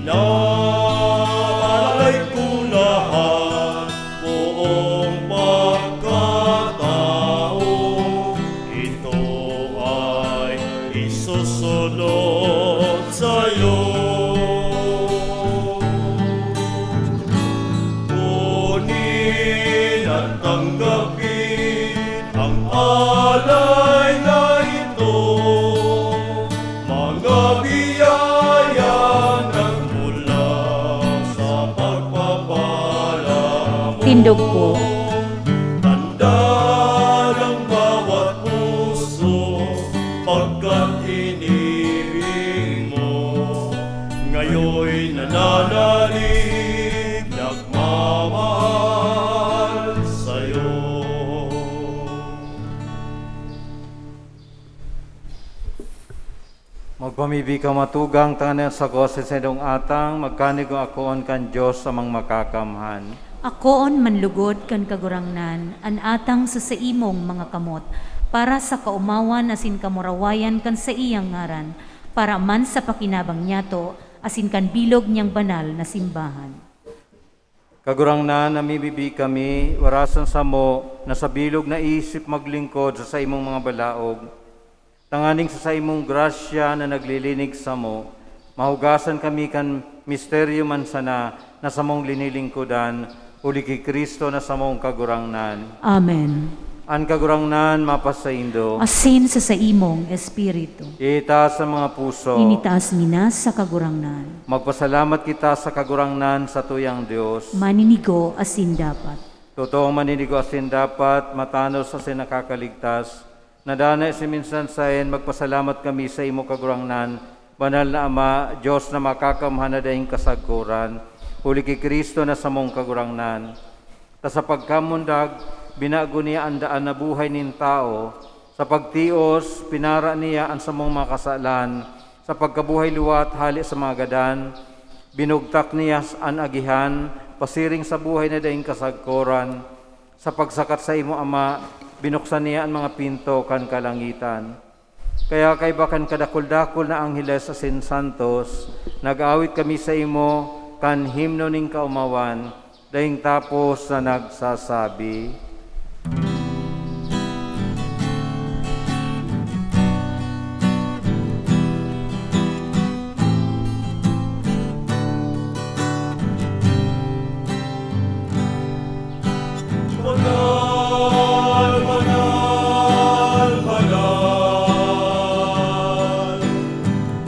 Inaalay ko lahat, buong pagkatao, ito ay isusunod sa'yo. Kunin at tanggapin ang alay na ito, mga biyaya nagmula sa pagpapala mo. Tindog po. Tanda ng bawat puso, pagkat inibig mo, ngayon nananalig, nagmamahal sa'yo. Magpamibi ka matugang, tanganing sa gos sa saindong atang, magkanigo akoon kan Dios Amang Makakamhan. Akoon manlugod kan Kagurangnan, an atang sa saimong mga kamot, para sa kaomawan asin kamurawayan kan saiyang ngaran, para man sa pakinabang niyato, asin kan bilog niyang banal na simbahan. Kagurangnan, namimibi kami, warasan samo na sa bilog na isip maglingkod sa saimong mga balaog, tanganing sa saimong grasya na naglilinig samo, mahugasan kami kan misteryo man sana na samong linilingkodan, huli ki Cristo na samong Kagurangnan. Amen. An Kagurangnan mapasaindo. Asin sa saimong espiritu. Itaas an mga puso. Initaas mi na sa Kagurangnan. Magpasalamat kita sa Kagurangnan, satuyang Dios. Maninigo asin dapat. Totoong maninigo asin dapat, matanos asin nakakaligtas. Na danay asin minsan saen, magpasalamat kami sa imo, Kagurangnan, Banal na Ama, Dios na makakamhan na daing kasagkoran, huli ki Cristo na samong Kagurangnan. Ta sa pagkamundag, binago niya an daan na buhay nin tawo. Sa pagtios, pinara niya an samong mga kasalan. Sa pagkabuhay liwat hale sa mga gadan, binugtak niya an agihan pasiring sa buhay na daing kasagkoran. Sa pagsakat sa imo, Ama, binuksan niya an mga pinto kan kalangitan. Kaya kaiba kan kadakul-dakul na angheles asin santos, nag-awit kami sa imo kan himno nin kaomawan, daing tapos na nagsasabi, Banal, banal, banal,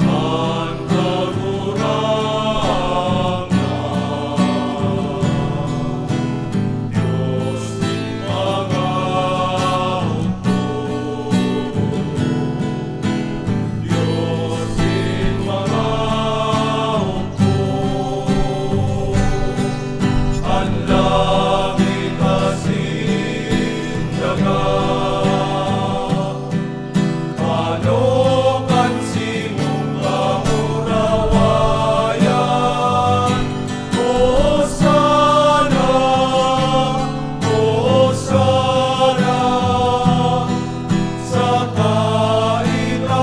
an Kagurangnan, Dios nin mga hukbo. Dios nin mga hukbo, an langit asin daga, ano kan simong kamurawayan? Hosana, Hosana sa kaitaasan.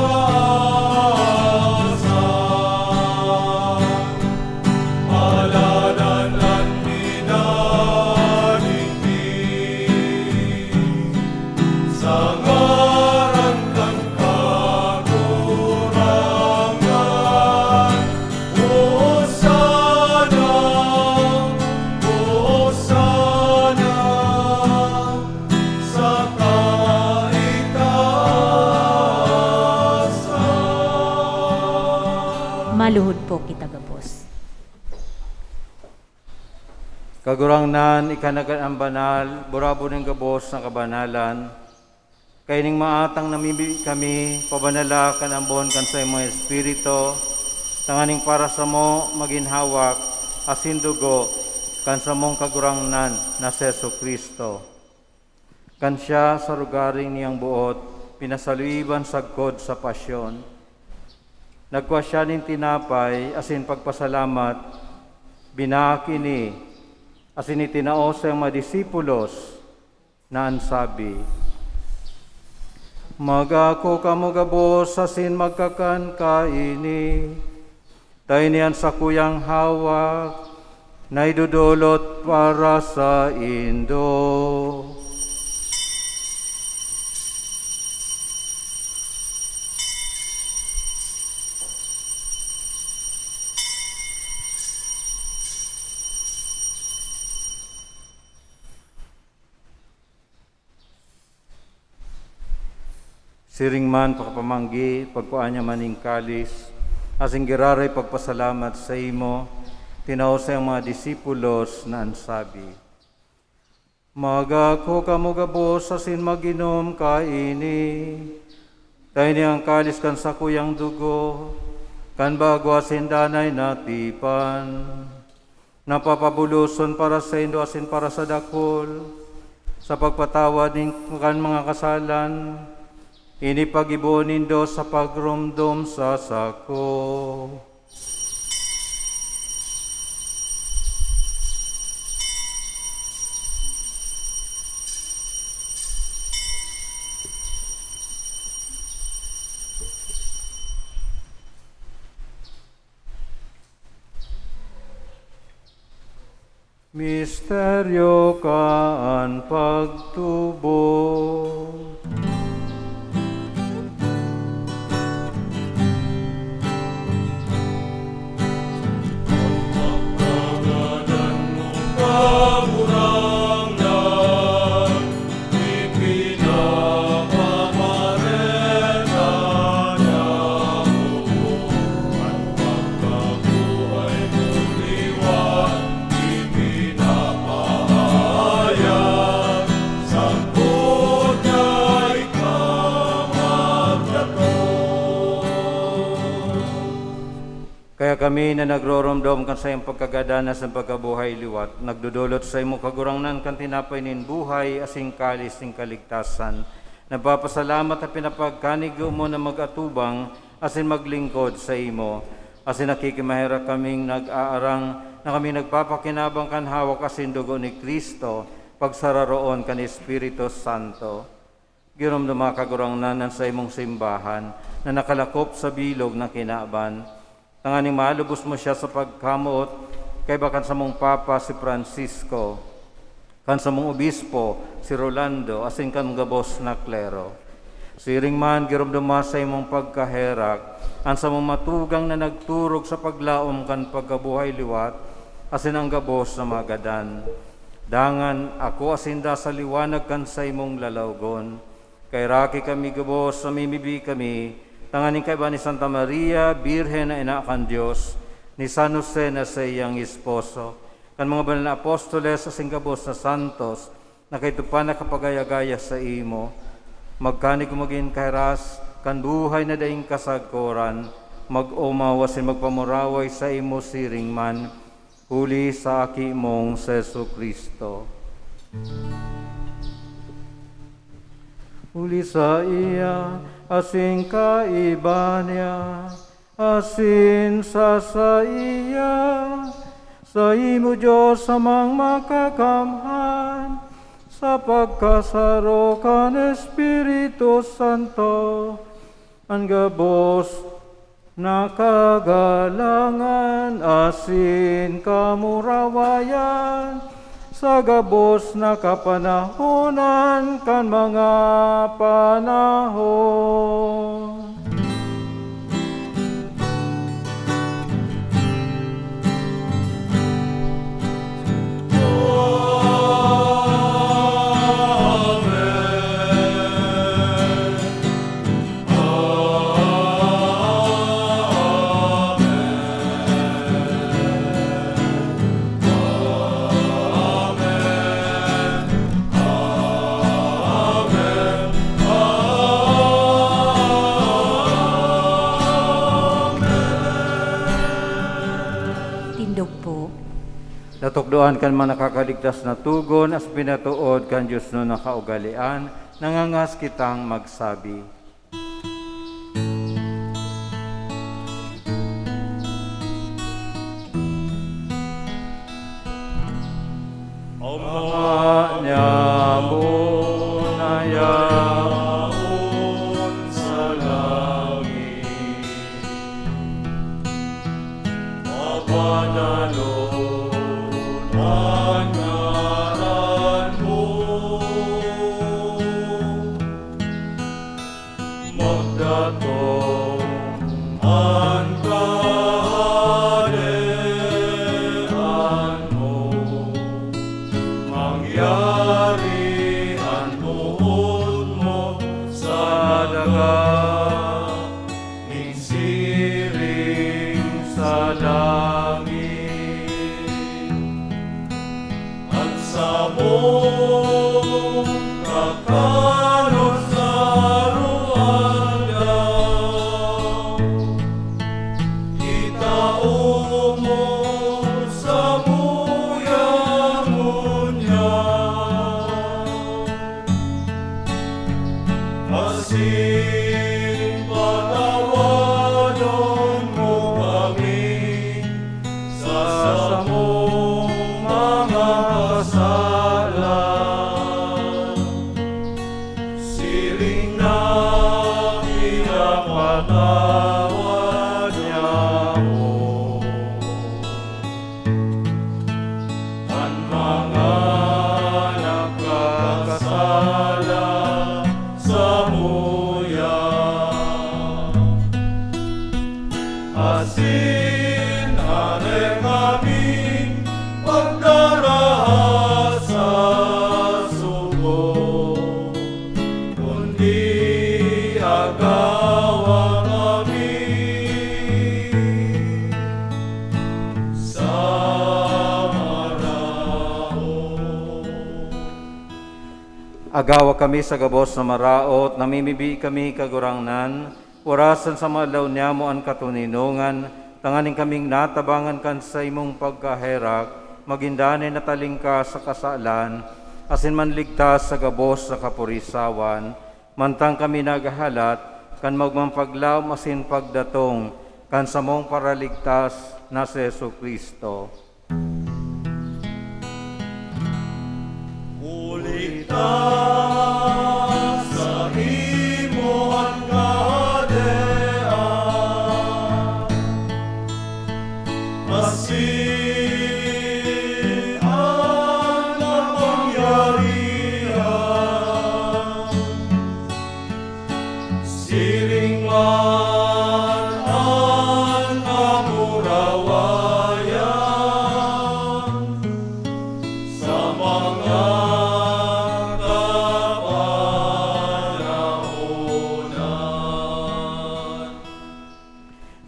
Aladan an minaligdi sa ngaran kan Kagurangnan. Hosana, Hosana sa kaitaasan. Maluhod po kita gabos. Kagurangnan, ika na an banal, burabod nin gabos na kabanalan. Kaining maatang namimibi kami, pabanala kan ambon kan saimong Espiritu, tanganing para samo magin hawak asin dugo kan samong Kagurangnan na si Jesu-Cristo. Kan siya sa rogaring niyang boot, pinasaluiban sagkod sa pasyon, nagkua siya nin tinapay asin pagpasalamat, binaak ini, asin itinao sa mga disipulos, na an sabi, Mag-ako kamo gabos asin magkakan kaini. Ta ini an sakuyang hawak na idodolot para saindo. Siring man pakapamanggi, pagkua niya man nin kalis, asin giraray pagpasalamat saimo, tinao sa iyang mga disipulos na an sabi, "Mag-ako kamo gabos asin mag-inom kaini. Ta ini an kalis kan sakuyang dugo, kan bago asin danay na tipan, na papabuloson para saindo asin para sa dakul, sa pagpatawad nin, kan mga kasalan. Ini paggibohon nindo sa pagromdom sa sako." Misteryo kan pagtubo. Kaya kami na nagroromdom kan saiyang pagkagadan asin pagkabuhay liwat, nagdodolot saimo, Kagurangnan, kan tinapay nin buhay asin kalis nin kaligtasan. Nagpapasalamat na pinapagkanigo mo na mag-atubang asin maglingkod saimo. Asin nakikimaherak kaming nag-aarang na kami nagpapakinabang kan hawak asin dugo ni Cristo, pagsararoon kan Espiritu Santo. Giromdoma, Kagurangnan, an saimong simbahan na nakalakop sa bilog na kinaban, tanganing malubos mo siya sa pagkamoot kaiba kan samong Papa, si Francisco, kan samong Obispo, si Rolando, asin kan gabos na klero. Siring man, giromdoma sa imong pagkaherak an samong matugang na nagturog sa paglaom kan pagkabuhay liwat, asin an gabos na magadan. Dangan akoa sinda sa liwanag kan saimong lalawgon. Kaheraki kami gabos, namimibi kami, tanganing kaiba ni Santa Maria, Birhen na ina kan Dios, ni San Jose na saiyang esposo, kan mga banal na apostoles asin gabos na santos, na kaidto pa nakapagaya-gaya saimo, magkanigo magin kahiras kan buhay na daing kasagkoran, mag-omaw asin magpamuraway saimo siring man, huli sa Aki mong si Jesu-Cristo. Huli saiya, asin kaiba niya, asin sa saiya, saimo, Dios Amang Makakamhan, sa pagkasaro kan Espiritu Santo, an gabos na kagalangan asin kamurawayan sa gabos na kapanahonan kan mga panahon. Tindog po. Natukdoan kan mga nakakaligtas na togon as pinatood kan diosnon na kaugalean, nangangas kitang magsabi, Ama niya, bunaya, Banalon an ngaran mo. Magdatong an kahadean mo. Mangyari an boot mo sa daga nin siring sa langit. An samong kakanon sa aroaldaw, itao mo samuya ngunyan. Asin patawadon mo kami sa samong mga kasalan, siring na pinapatawad niamo an mga nagkakasala samuya. Asin hare kami pagdaraha sa sugo, kundi agawa kami sa maraot. Agawa kami sa gabos na maraot, namimibi kami, Kagurangnan, orasan sa maalaw niamo an katoninongan, tanganing kaming natabangan kan saimong pagkaherak, magin danay na talingkas sa kasalan, asin manligtas sa gabos na kapurisawan, mantang kami naghahalat kan magmang paglaom asin pagdatong kan samong Paraligtas na si Jesu-Cristo. Huli ta saimo an kahadean, asin an kapangyarihan, siring man an kamurawayan sa mga kapanahonan.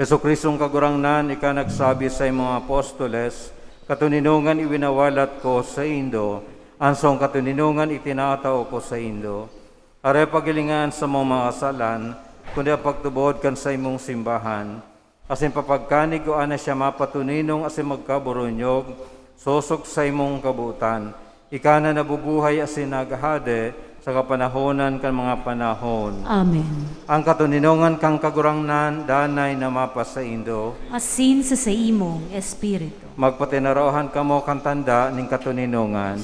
Jesu-Cristong Kagurangnan, ika nagsabi sa imong apostoles, "Katoninongan iwinawalat ko saindo, an saong katoninongan itinatao ko saindo." Aray paghilinga an samong mga kasalan, kundi an pagtubod kan saimong simbahan. Asin papagkanig ko ana siya mapatoninong asin magkaburunyog, sosog saimong kabotan. Ika na nabubuhay asin naghahade sa kapanahonan kan mga panahon. Amen. An katoninongan kan Kagurangnan danay na mapasaindo. Asin sa saimong espiritu. Magpatinarahan kamo kan tanda nin katoninongan.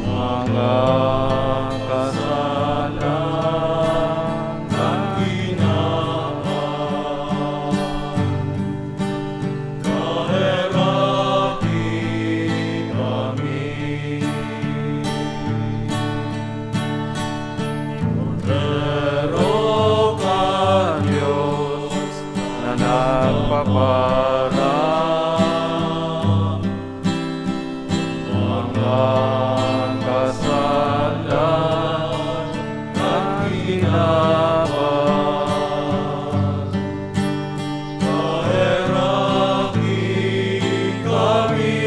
Mga kasalan kan ginawa, kaheraki kami. Kordero kan Dios na nagpapara, mga kasalan kan ginawa, kaheraki kami.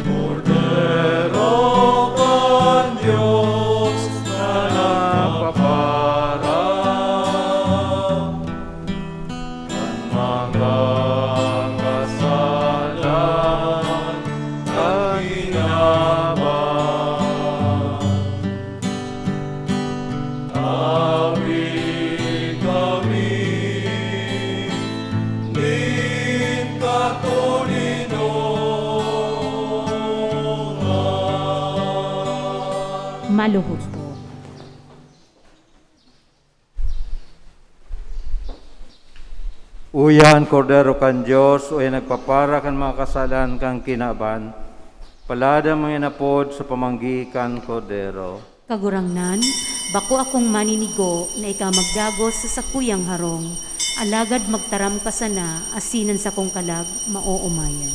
Kordero kan Dios na nagpapara kan mga kasalan Maluhod po. Uya an Kordero kan Dios, uya nagpapara kan mga kasalan kan kinaban. Palad an mga inapod sa pamanggi kan Kordero. Kagurangnan, bako akong maninigo na ika magdagos sa sakuyang harong, alagad magtaram ka sana asin an sakong kalag maoomayan.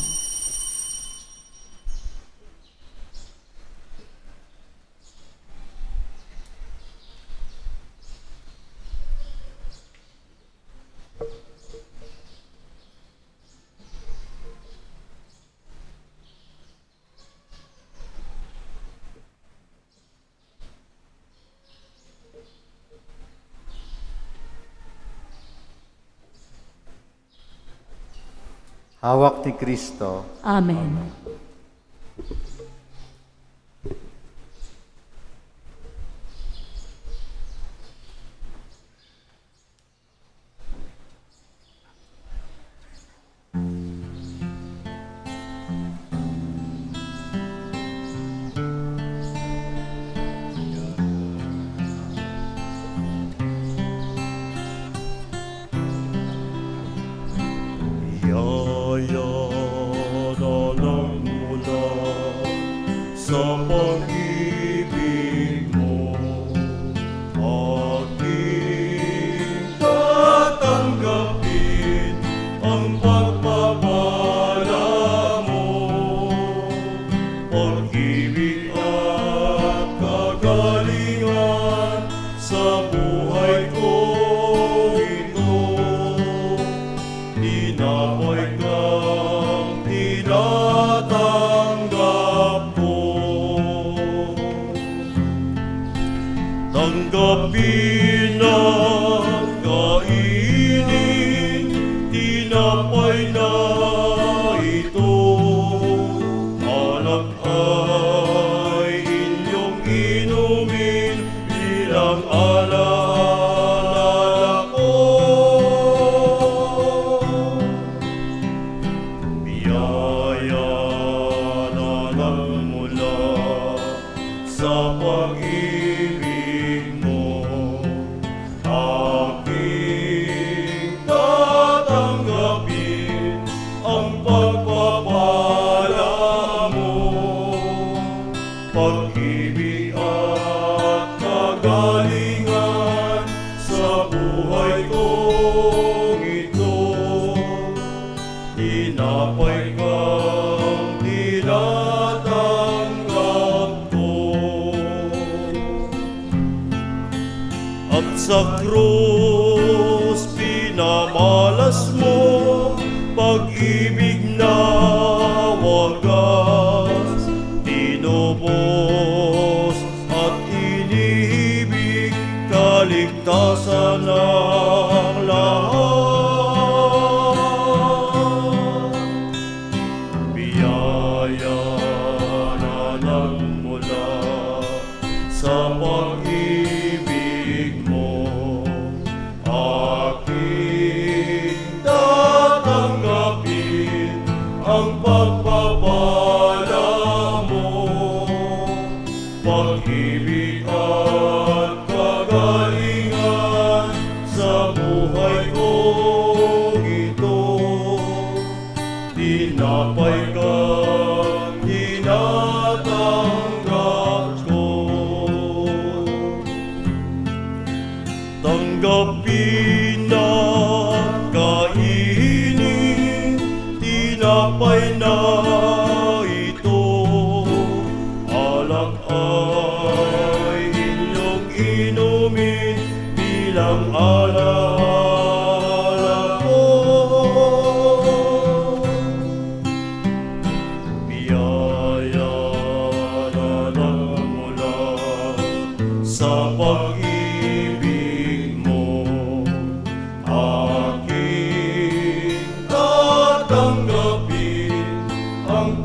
Hawak ni Cristo. Amen. Biyaya na nagmula sa pag-ibig mo, aking tatanggapin ang pagpapala mo. Pag-ibig at kagalingan sa buhay ko ito, tinapay kang tinatanggap ko. Tanggapin at kainin, tinapay na ito, alak ay inyong inumin bilang alaala ko. Biyaya na nagmula sa pag-ibig mo, aking tatanggapin ang pagpapala mo. Pag-ibig at kagalingan sa buhay kong ito, tinapay kang tinatanggap ko. At sa krus pinamalas mo, pag-ibig na wagas, tinubos at inihibig, kaligtasan ng lahat. Biyaya na nagmula sa pag-ibig mo, aking tatanggapin ang pagpapala mo. Pag-ibig at kagalingan sa buhay kong ito, tinapay kang tinatanggap ko. Tanggapin at kainin, tinapay na ito, alak ay inyong inumin bilang alaala ko. Biyaya na nagmula sa pag-ibig mo, aking tatanggapin ang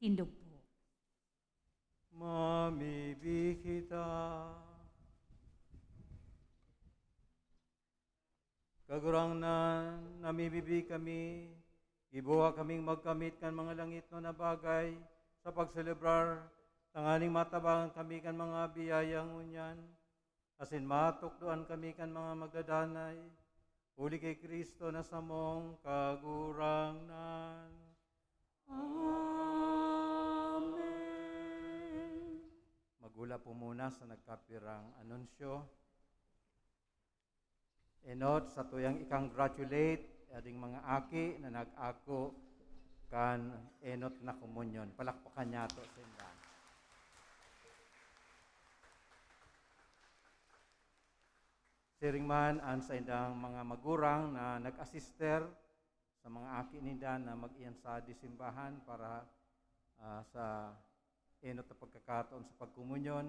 Tindog po. Mamibi kita. Kagurangnan, namibibi kami, gibuha kaming magkamit kan mga langitnon na bagay sa pagselebrar, tanganing matabangan kami kan mga biyaya ngunyan, asin matukdoan kami kan mga magdadanay, huli ki Cristo na samong Kagurangnan. Amen. Magula po muna sa nagkapirang anunsyo. Enot, satuyang i-congratulate ading mga aki na nag-ako kan enot na komunyon. Palakpakan niyato sinda. Siring man an saindang mga magurang na nag-asister sa mga aki ninda na mag-iyan sa disimbahan para, ah, sa enot na pagkakataon sa pagkomunyon,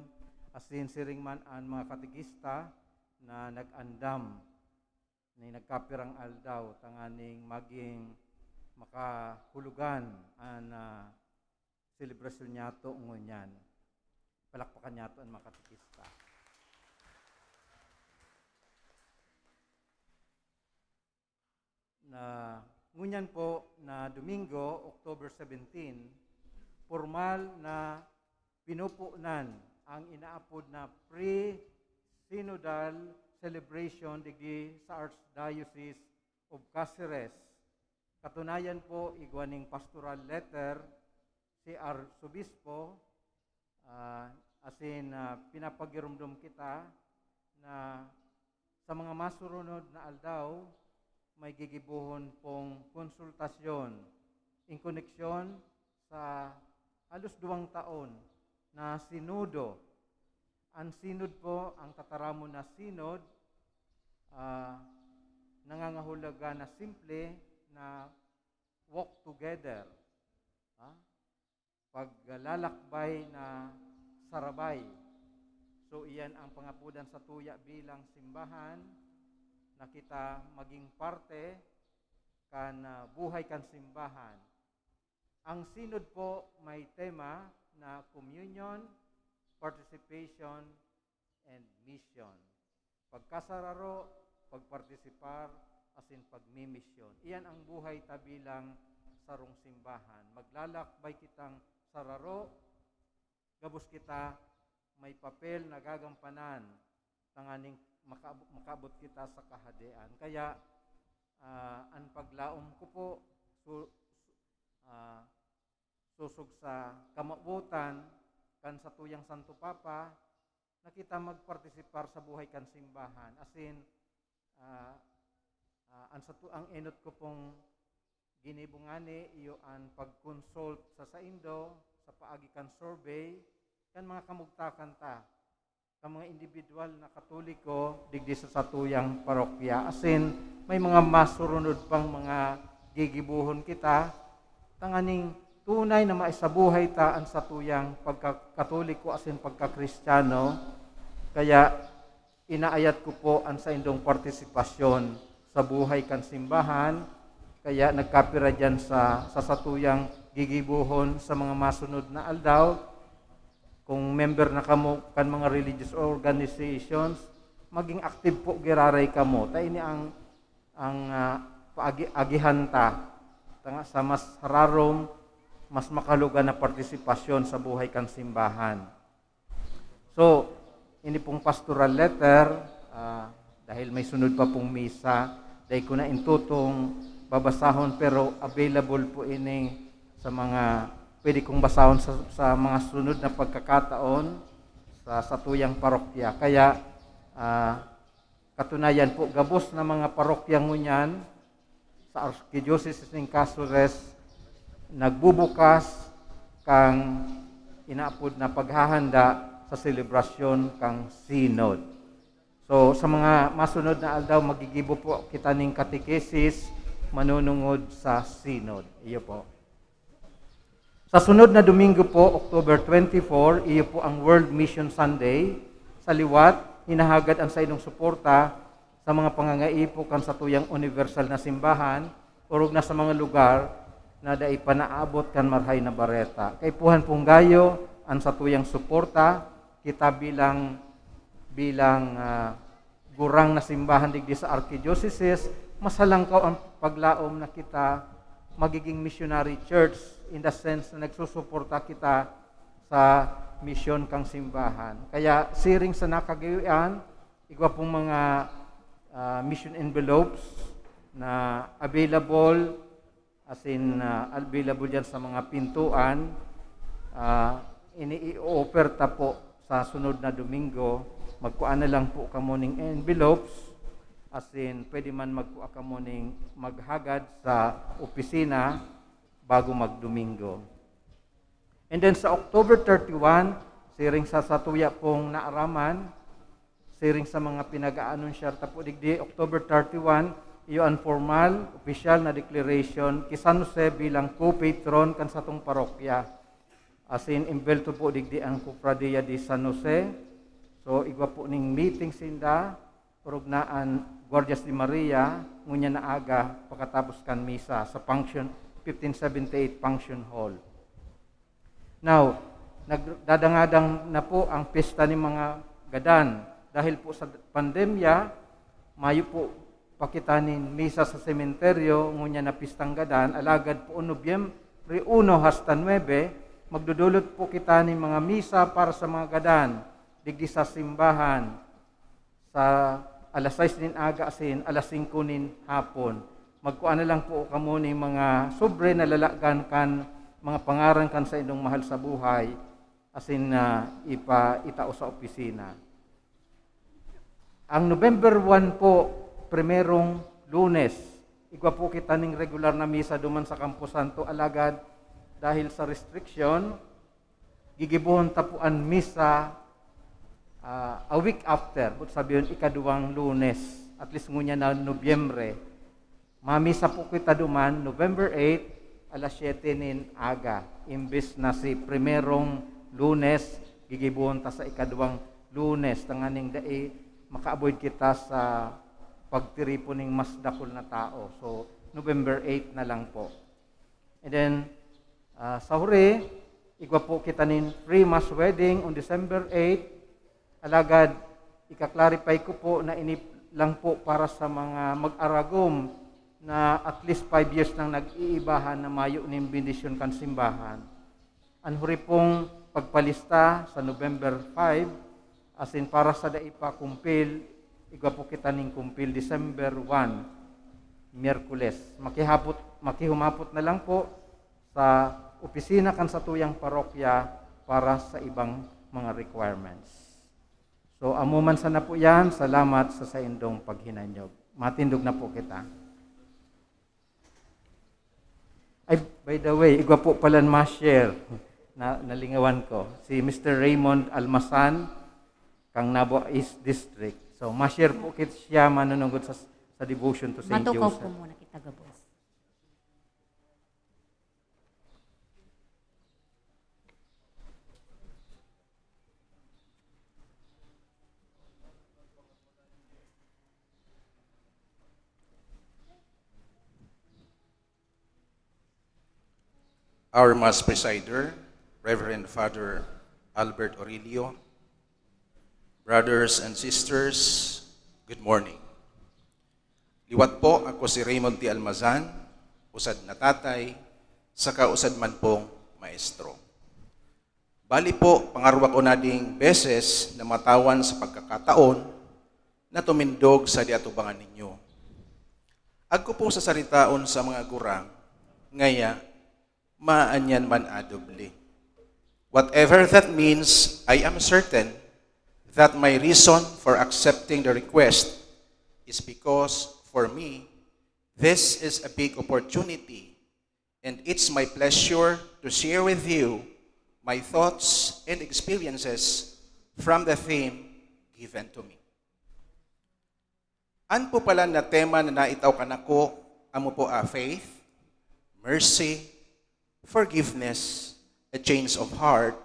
asin siring man an mga katekista na nag-andam ni nagkapirang aldaw tanganing maging makahulugan an, ah, selebrasyon niyato ngunyan. Palakpakan niyato an mga katekista. Na ngunyan po na Domingo, October seventeen, pormal na pinupunan ang inaapod na pre-synodal celebration digdi sa Archdiocese of Caceres. Katunayan po, igwa ning pastoral letter si Arsobispo, ah, asin, ah, pinapagiromdom kita na sa mga masurunod na aldaw, may gigibohon pong konsultasyon in koneksyon sa halos duwang taon na sinodo. An sinod po, ang tataramon na sinod, ah, nangangahulugan na simple na walk together. Ah, paglalakbay na sarabay. So, iyan ang pangapodan satuya bilang simbahan, na kita maging parte kan, ah, buhay kan simbahan. Ang sinod po may tema na communion, participation, and mission. Pagkasararo, pagpartisipar, asin pagmimisyon. Iyan ang buhay ta bilang sarong simbahan. Maglalakbay kitang sararo, gabos kita may papel na gagampanan tanganing makaab-, makaabot kita sa Kahadean. Kaya, ah, an paglaom ko po, su-, su-, ah, sosog sa kamawotan kan satuyang Santo Papa, na kita magpartisipar sa buhay kan simbahan. Asin, ah, ah, an sato, ang enot ko pong ginibo ngani, iyo an pag-consult sa saindo sa paagi kan survey kan mga kamugtakan ta, kan mga indibidwal na Katoliko digdi sa satuyang parokya. Asin, may mga masurunod pang mga gigibohon kita, tanganing tunay na maisabuhay ta an satuyang pagka-Katoliko asin pagka-Kristiyano. Kaya, inaayat ko po an saindong partisipasyon sa buhay kan simbahan. Kaya nagkapira diyan sa, sa satuyang gigibohon sa mga masunod na aldaw. Kung member na kamo kan mga religious organizations, maging active po giraray kamo. Ta ini ang, ang, ah, paagi-agihan ta. Tanga sa mas rarom, mas makalugan na partisipasyon sa buhay kan simbahan. So, ini pong pastoral letter, ah, dahil may sunod pa pong misa, dai ko na intutong babasahon, pero available po ini sa mga pwede kong basahon sa, sa mga sunod na pagkakataon sa satuyang parokya. Kaya, ah, katunayan po, gabos na mga parokya ngunyan sa Archdiocese nin Caceres nagbubukas kan inaapod na paghahanda sa selebrasyon kan Synod. So, sa mga masunod na aldaw, magigibo po kita nin katekesis manunungod sa Synod. Iyo po. Sa sunod na Domingo po, October twenty-four, iyo po ang World Mission Sunday. Sa liwat, hinahagad an saindong suporta sa mga pangangaipo kan satuyang universal na simbahan, orog na sa mga lugar na dai pa naabot kan Marahay na Bareta. Kaipuhan pong gayo an satuyang suporta, kita bilang, bilang, ah, gurang na simbahan digdi sa archidioceses, mas halangkaw ang paglaom na kita magiging missionary church, in the sense na nagsusuporta kita sa misyon kang simbahan. Kaya siring sa nakagayoan, igwa pong mga, ah, mission envelopes na available, as in, ah, available yan sa mga pintuan. Ah, ini-i-offer ta po sa sunod na Domingo. Magkuha na lang po kamo ning envelopes, as in, pwede man magkuha kamo ning maghagad sa opisina bago mag-Domingo. And then sa October thirty-one, siring sa satuya pong naaraman, siring sa mga pinag-aanunsyar ta po digdi, October thirty-one, iyo an formal, opisyal na declaration ki San Jose bilang co-patron kan satong parokya. As in, imbelto po digdi ang Cofradia de San Jose. So, igwa po ning meeting sinda, orog na an Guardias de Maria, ngunyan na aga, pakatapos kan misa sa function, fifteen seventy-eight Function Hall. Now, nagdadangadang na po ang pista ni mga gadan. Dahil po sa pandemya, mayo po pa kita nin misa sa sementeryo, ngunyan na pistang gadan, alagad poon Nobyembre uno hasta nuebe, magdudulot po kita nin mga misa para sa mga gadan, digdi sa simbahan, sa alas sais nin aga asin alas singko nin hapon. Magkua na lang po kamo nin mga sobre na lalagan kan mga pangaran kan saindong mahal sa buhay, asin na ipa-, itao sa opisina. Ang November one po, primerong Lunes, igwa po kita ning regular na misa duman sa Camposanto, alagad dahil sa restriction, gigibohon ta po an misa, ah, a week after, boot sabihon, ikaduwang Lunes, at least ngunyan na Nobyembre. Mamisa po kita duman, November eight, alas siyete nin aga, imbes na si primerong Lunes, gigibohon ta sa ikaduwang Lunes, tanganing dai maka-avoid kita sa pagtiripon ning mas dakul na tao. So, November eight na lang po. And then, ah, sa huri, igwa po kita nin free mass wedding on December eight. Alagad, ika-clarify ko po na ini lang po para sa mga mag-aragom na at least five years nang nag-iibahan na mayo nin bendisyon kan simbahan. An huri pong pagpalista sa November five, asin para sa dai pa kumpil, igwa po kita nin kumpil December one, Miyerkules. Makihapot, makihumapot na lang po sa opisina kan satuyang parokya para sa ibang mga requirements. So, amo man sana po yan. Salamat sa saindong paghinanyog. Matindog na po kita. Ay, by the way, igwa po palan ma-share. Na, nalingawan ko. Si Mister Raymond Almasan, kang Nabo East District. So, ma-share po kit siya manunungod sa, sa devotion to Saint Matukaw Joseph. Po muna kita gabos. Our Mass Presider, Reverend Father Albert Orillo, brothers and sisters, good morning. Liwat po, ako si Raymond T. Almazan, usad na tatay, saka usad man pong maestro. Bali po, pangarwa ko na ding beses na matawan sa pagkakataon na tumindog sa diatubangan ninyo. Agko pong sasaritaon sa mga gurang, ngaya, maanyan man a doble. Whatever that means, I am certain that my reason for accepting the request is because, for me, this is a big opportunity, and it's my pleasure to share with you my thoughts and experiences from the theme given to me. An po pala na tema na naitaw kanako, amo po a faith, mercy, forgiveness, a change of heart,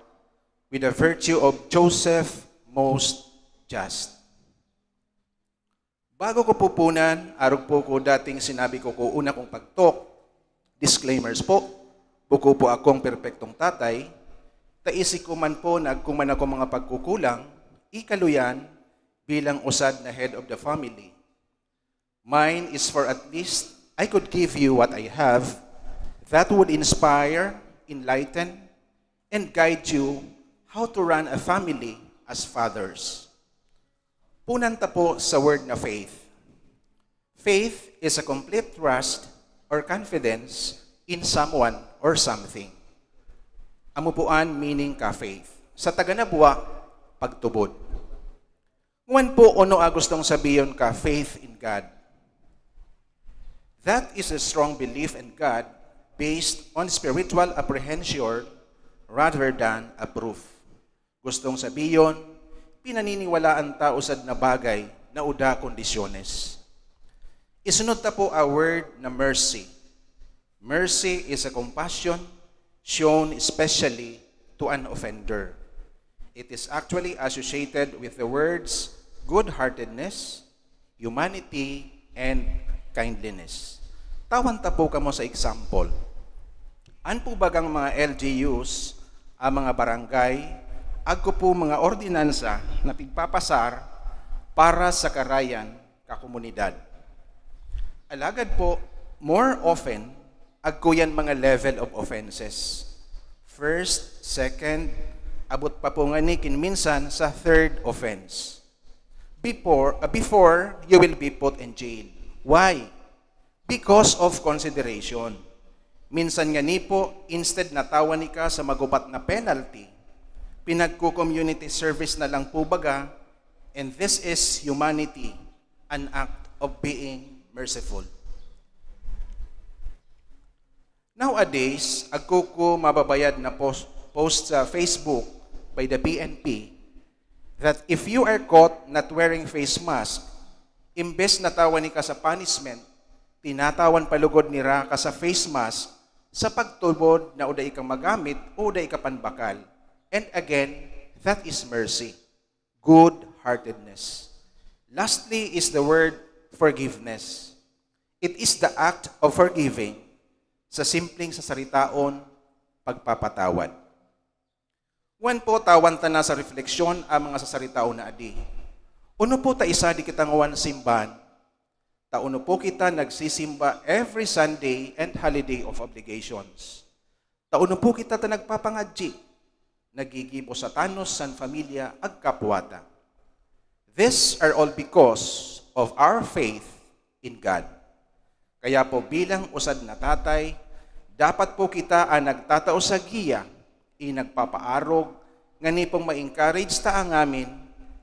with the virtue of Joseph Most Just. Bago ko pupunan, arog po ko dating sinabi ko ko una kong pagtok, Disclaimers po, buko po akong perpektong tatay, ta isi ko man po na agkuman ako mga pagkukulang, ikalo yan bilang usad na head of the family. Mine is for at least I could give you what I have that would inspire, enlighten, and guide you how to run a family as fathers. Punan ta po sa word na faith. Faith is a complete trust or confidence in someone or something. Amo po an meaning ka faith. Sa taga na buwa, pagtubod. Ngunyan po, ano a gustong sabiyon ka faith in God? That is a strong belief in God based on spiritual apprehension rather than a proof. Gustong sabiyon, pinaniniwalaan ta usad na bagay na uda kondisyones. Isunod ta po a word na mercy. Mercy is a compassion shown especially to an offender. It is actually associated with the words good-heartedness, humanity, and kindliness. Tawan ta po kamo sa example. An po bagang mga L G Us, ang mga barangay, agko po mga ordinansa na pigpapasar para sa karayan ka komunidad. Alagad po, more often, agko yan mga level of offenses. First, second, abot pa po ngani kin minsan sa third offense. Before, ah, before you will be put in jail. Why? Because of consideration. Minsan ngani po, instead na tawan ika sa magubat na penalty, pinagko-community service na lang po baga, and this is humanity, an act of being merciful. Nowadays, agko ko mababayad na post, post sa Facebook by the P N P that if you are caught not wearing face mask, imbes na tawan ika sa punishment, tinatawan pa lugod nira ka sa face mask sa pagtubod na uda ika magamit o uda ika panbakal. And again, that is mercy, good-heartedness. Lastly is the word forgiveness. It is the act of forgiving. Sa simpleng sasaritaon, pagpapatawad. Wan po, tawan ta na sa refleksyon ang mga sasaritaon na adi. Ono po ta isadi kita ngawan simbahan? Ta ono po kita nagsisimba every Sunday and holiday of obligations? Ta ono po kita ta nagpapangadji, naggigibo sa tanos san pamilya ag kapwa ta? These are all because of our faith in God. Kaya po, bilang usad na tatay, dapat po kita an nagtatao sa giya, i nagpapaarog, ngani pong ma-encourage ta an ngamin,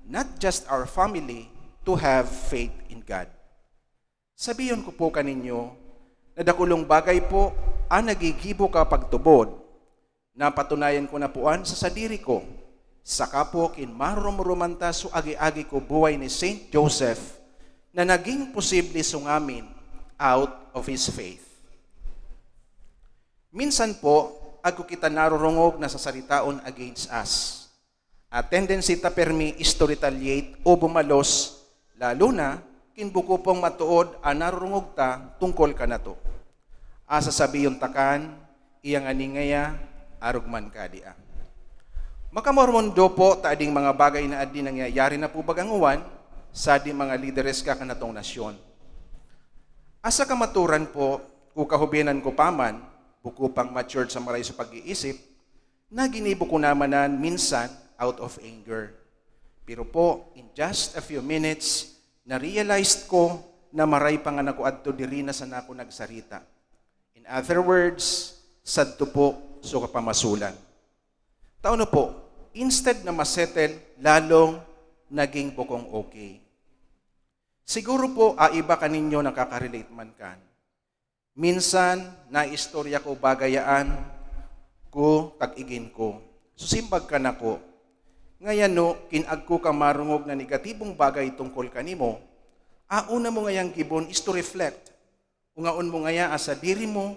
not just our family, to have faith in God. Sabihon ko po kaninyo, na dakulong bagay po an nagigibo ka pagtubod. Napatunayan ko na po an sa sadiri ko, saka po kin marurumuruman ta so agi-agi ko buhay ni Saint Joseph na naging posible so ngamin out of his faith. Minsan po, agko kita narurungog na sasaritaon against us. A tendency ta permi is to retaliate o bumalos, lalo na kin buko pong matuod an narurungog ta tungkol kanato. Asa sabihon ta kan, iya ngani ngaya, arog man kadi, ah. Makamormondo po ta ading mga bagay na adi nangyayari na po baga ngawan sa ading mga lideres ka kanatong nasyon. Asa kamaturan po, o kahubinan ko pa man, buko pang matured sa maray sa pag-iisip, na ginibo ko naman nan minsan out of anger. Pero po, in just a few minutes, na-realized ko na maray pa nga nako adto diri na sana ako nagsarita. In other words, sadto po so kapamasolan. Ta ano po, instead na masettle, lalong naging bukong okay. Siguro po, a iba kaninyo nakaka-relate man kan. Minsan, naistorya ko bagay yaan ko, tag-igin ko. Susimbag ka nako. Ngayon no, kin agko ka marungog na negatibong bagay tungkol kanimo, auna mo ngayang gibon is to reflect. Ungaon mo ngaya asa diri mo,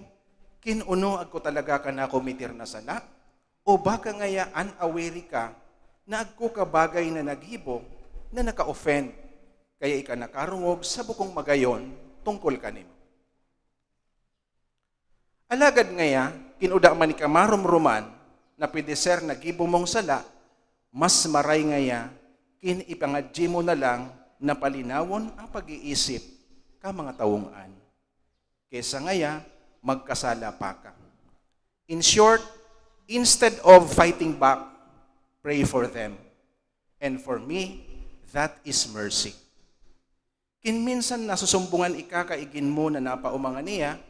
kin ono agko talaga ka nakometer na sala? O baka ngaya unaware ka na agko ka bagay na naggibo na naka-offend, kaya ika nakarungog sa bukong magayon tungkol kanimo? Alagad ngaya, kinuda man ika maromroman na pwede ser na gibo mong sala, mas maray ngaya kin ipangadji mo na lang na palinawon ang pag-iisip ka mga tawong an. Kesa ngaya, magkasala pa ka. In short, instead of fighting back, pray for them. And for me, that is mercy. Kin minsan nasusumbungan ika kaigin mo na napaomangan niya,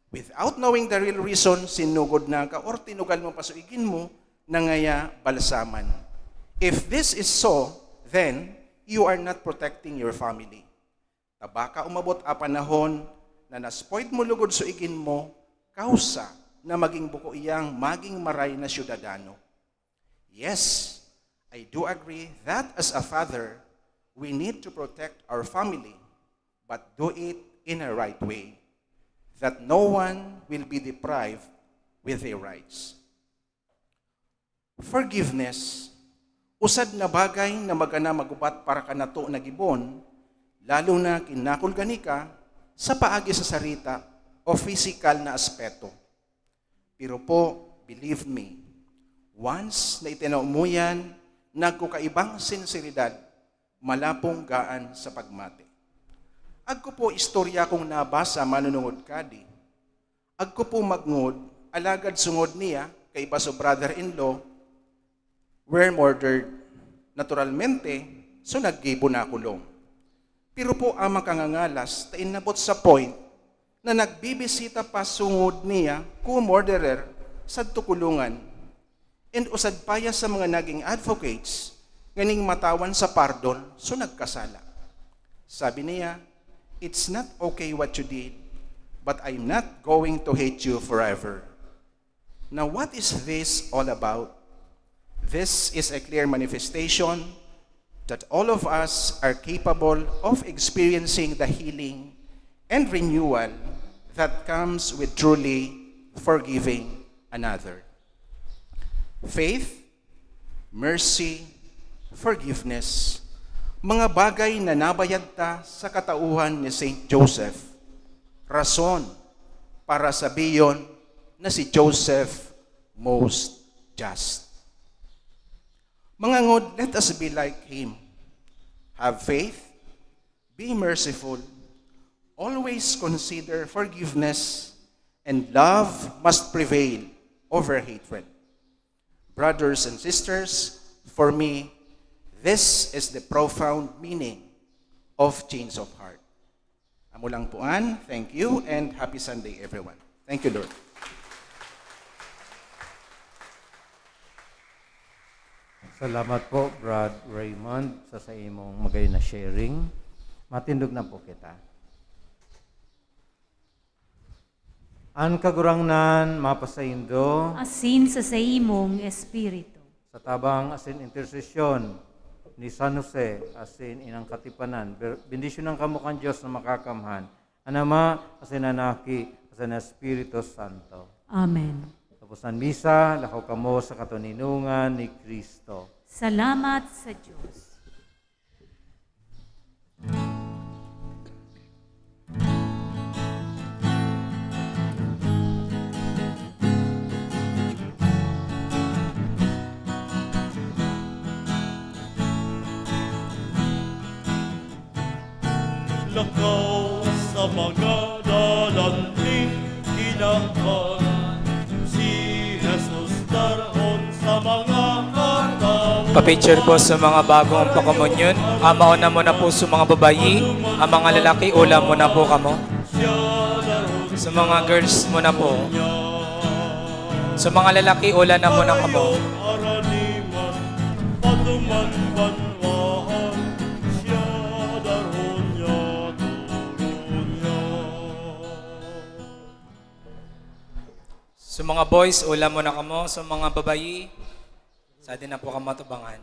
without knowing the real reason, sinugod na ka or tinugal mo pa so igin mo na ngaya balsaman. If this is so, then you are not protecting your family. Ta baka umabot a panahon na na-spoiled mo lugod so igin mo, kausa na maging buko iyang maging maray na syudadano. Yes, I do agree that as a father, we need to protect our family, but do it in a right way, that no one will be deprived with their rights. Forgiveness, usad na bagay na magana magubat para kanato na gibon, lalo na kin nakulga nika sa paagi sa sarita o physical na aspeto. Pero po, believe me, once na itinaw mo yan, nagkukaibang sinseridad, malapong gaan sa pagmati. Agko po istorya kong nabasa manunungod kadi. Agko po magngod, alagad sungod niya, kaiba so brother-in-law, were murdered. Naturalmente, so naggibo na kulong. Pero po ang makangangalas, ta inabot sa point na nagbibisita pa sungod niya ku murderer sa tukulungan. And usad pa ya sa mga naging advocates nganing matawan sa pardon so nagkasala. Sabi niya, "It's not okay what you did, but I'm not going to hate you forever." Now, what is this all about? This is a clear manifestation that all of us are capable of experiencing the healing and renewal that comes with truly forgiving another. Faith, mercy, forgiveness, mga bagay na nabayad ta sa katauhan ni Saint Joseph. Rason para sabiyon na si Joseph most just. Mga ngod, let us be like him. Have faith, be merciful, always consider forgiveness, and love must prevail over hatred. Brothers and sisters, for me, this is the profound meaning of change of heart. Amo lang po an. Thank you and happy Sunday, everyone. Thank you, Lord. Salamat po, Brad Raymond, sa, sa imong magayon na sharing. Matindog na po kita. An Kagurangnan mapasaindo. Asin sa saimong espiritu. Sa tabang asin intersesyon ni San Jose asin inang katipanan, ber- bendisyonan kamo kan Dios na makakamhan, an Ama, asin an Aki, asin an Espiritu Santo. Amen. Tapos an misa, lakaw kamo sa katoninongan ni Cristo. Salamat sa Dios. Lakaw sa mga dalan nin kinaban, si Jesus darhon sa mga katawo. Papicture po sa mga bagong pakamunyon. Amaon na muna po sa mga babayi. Ang mga lalaki, ula muna po kamo. Sa mga girls muna po. Sa mga lalaki, ula na muna kamo. Patuman banwaan siya darhon niya, toro niya. Sa mga boys, ula mo na kamo. Sa mga babayi, sa din na po kamo tubangan.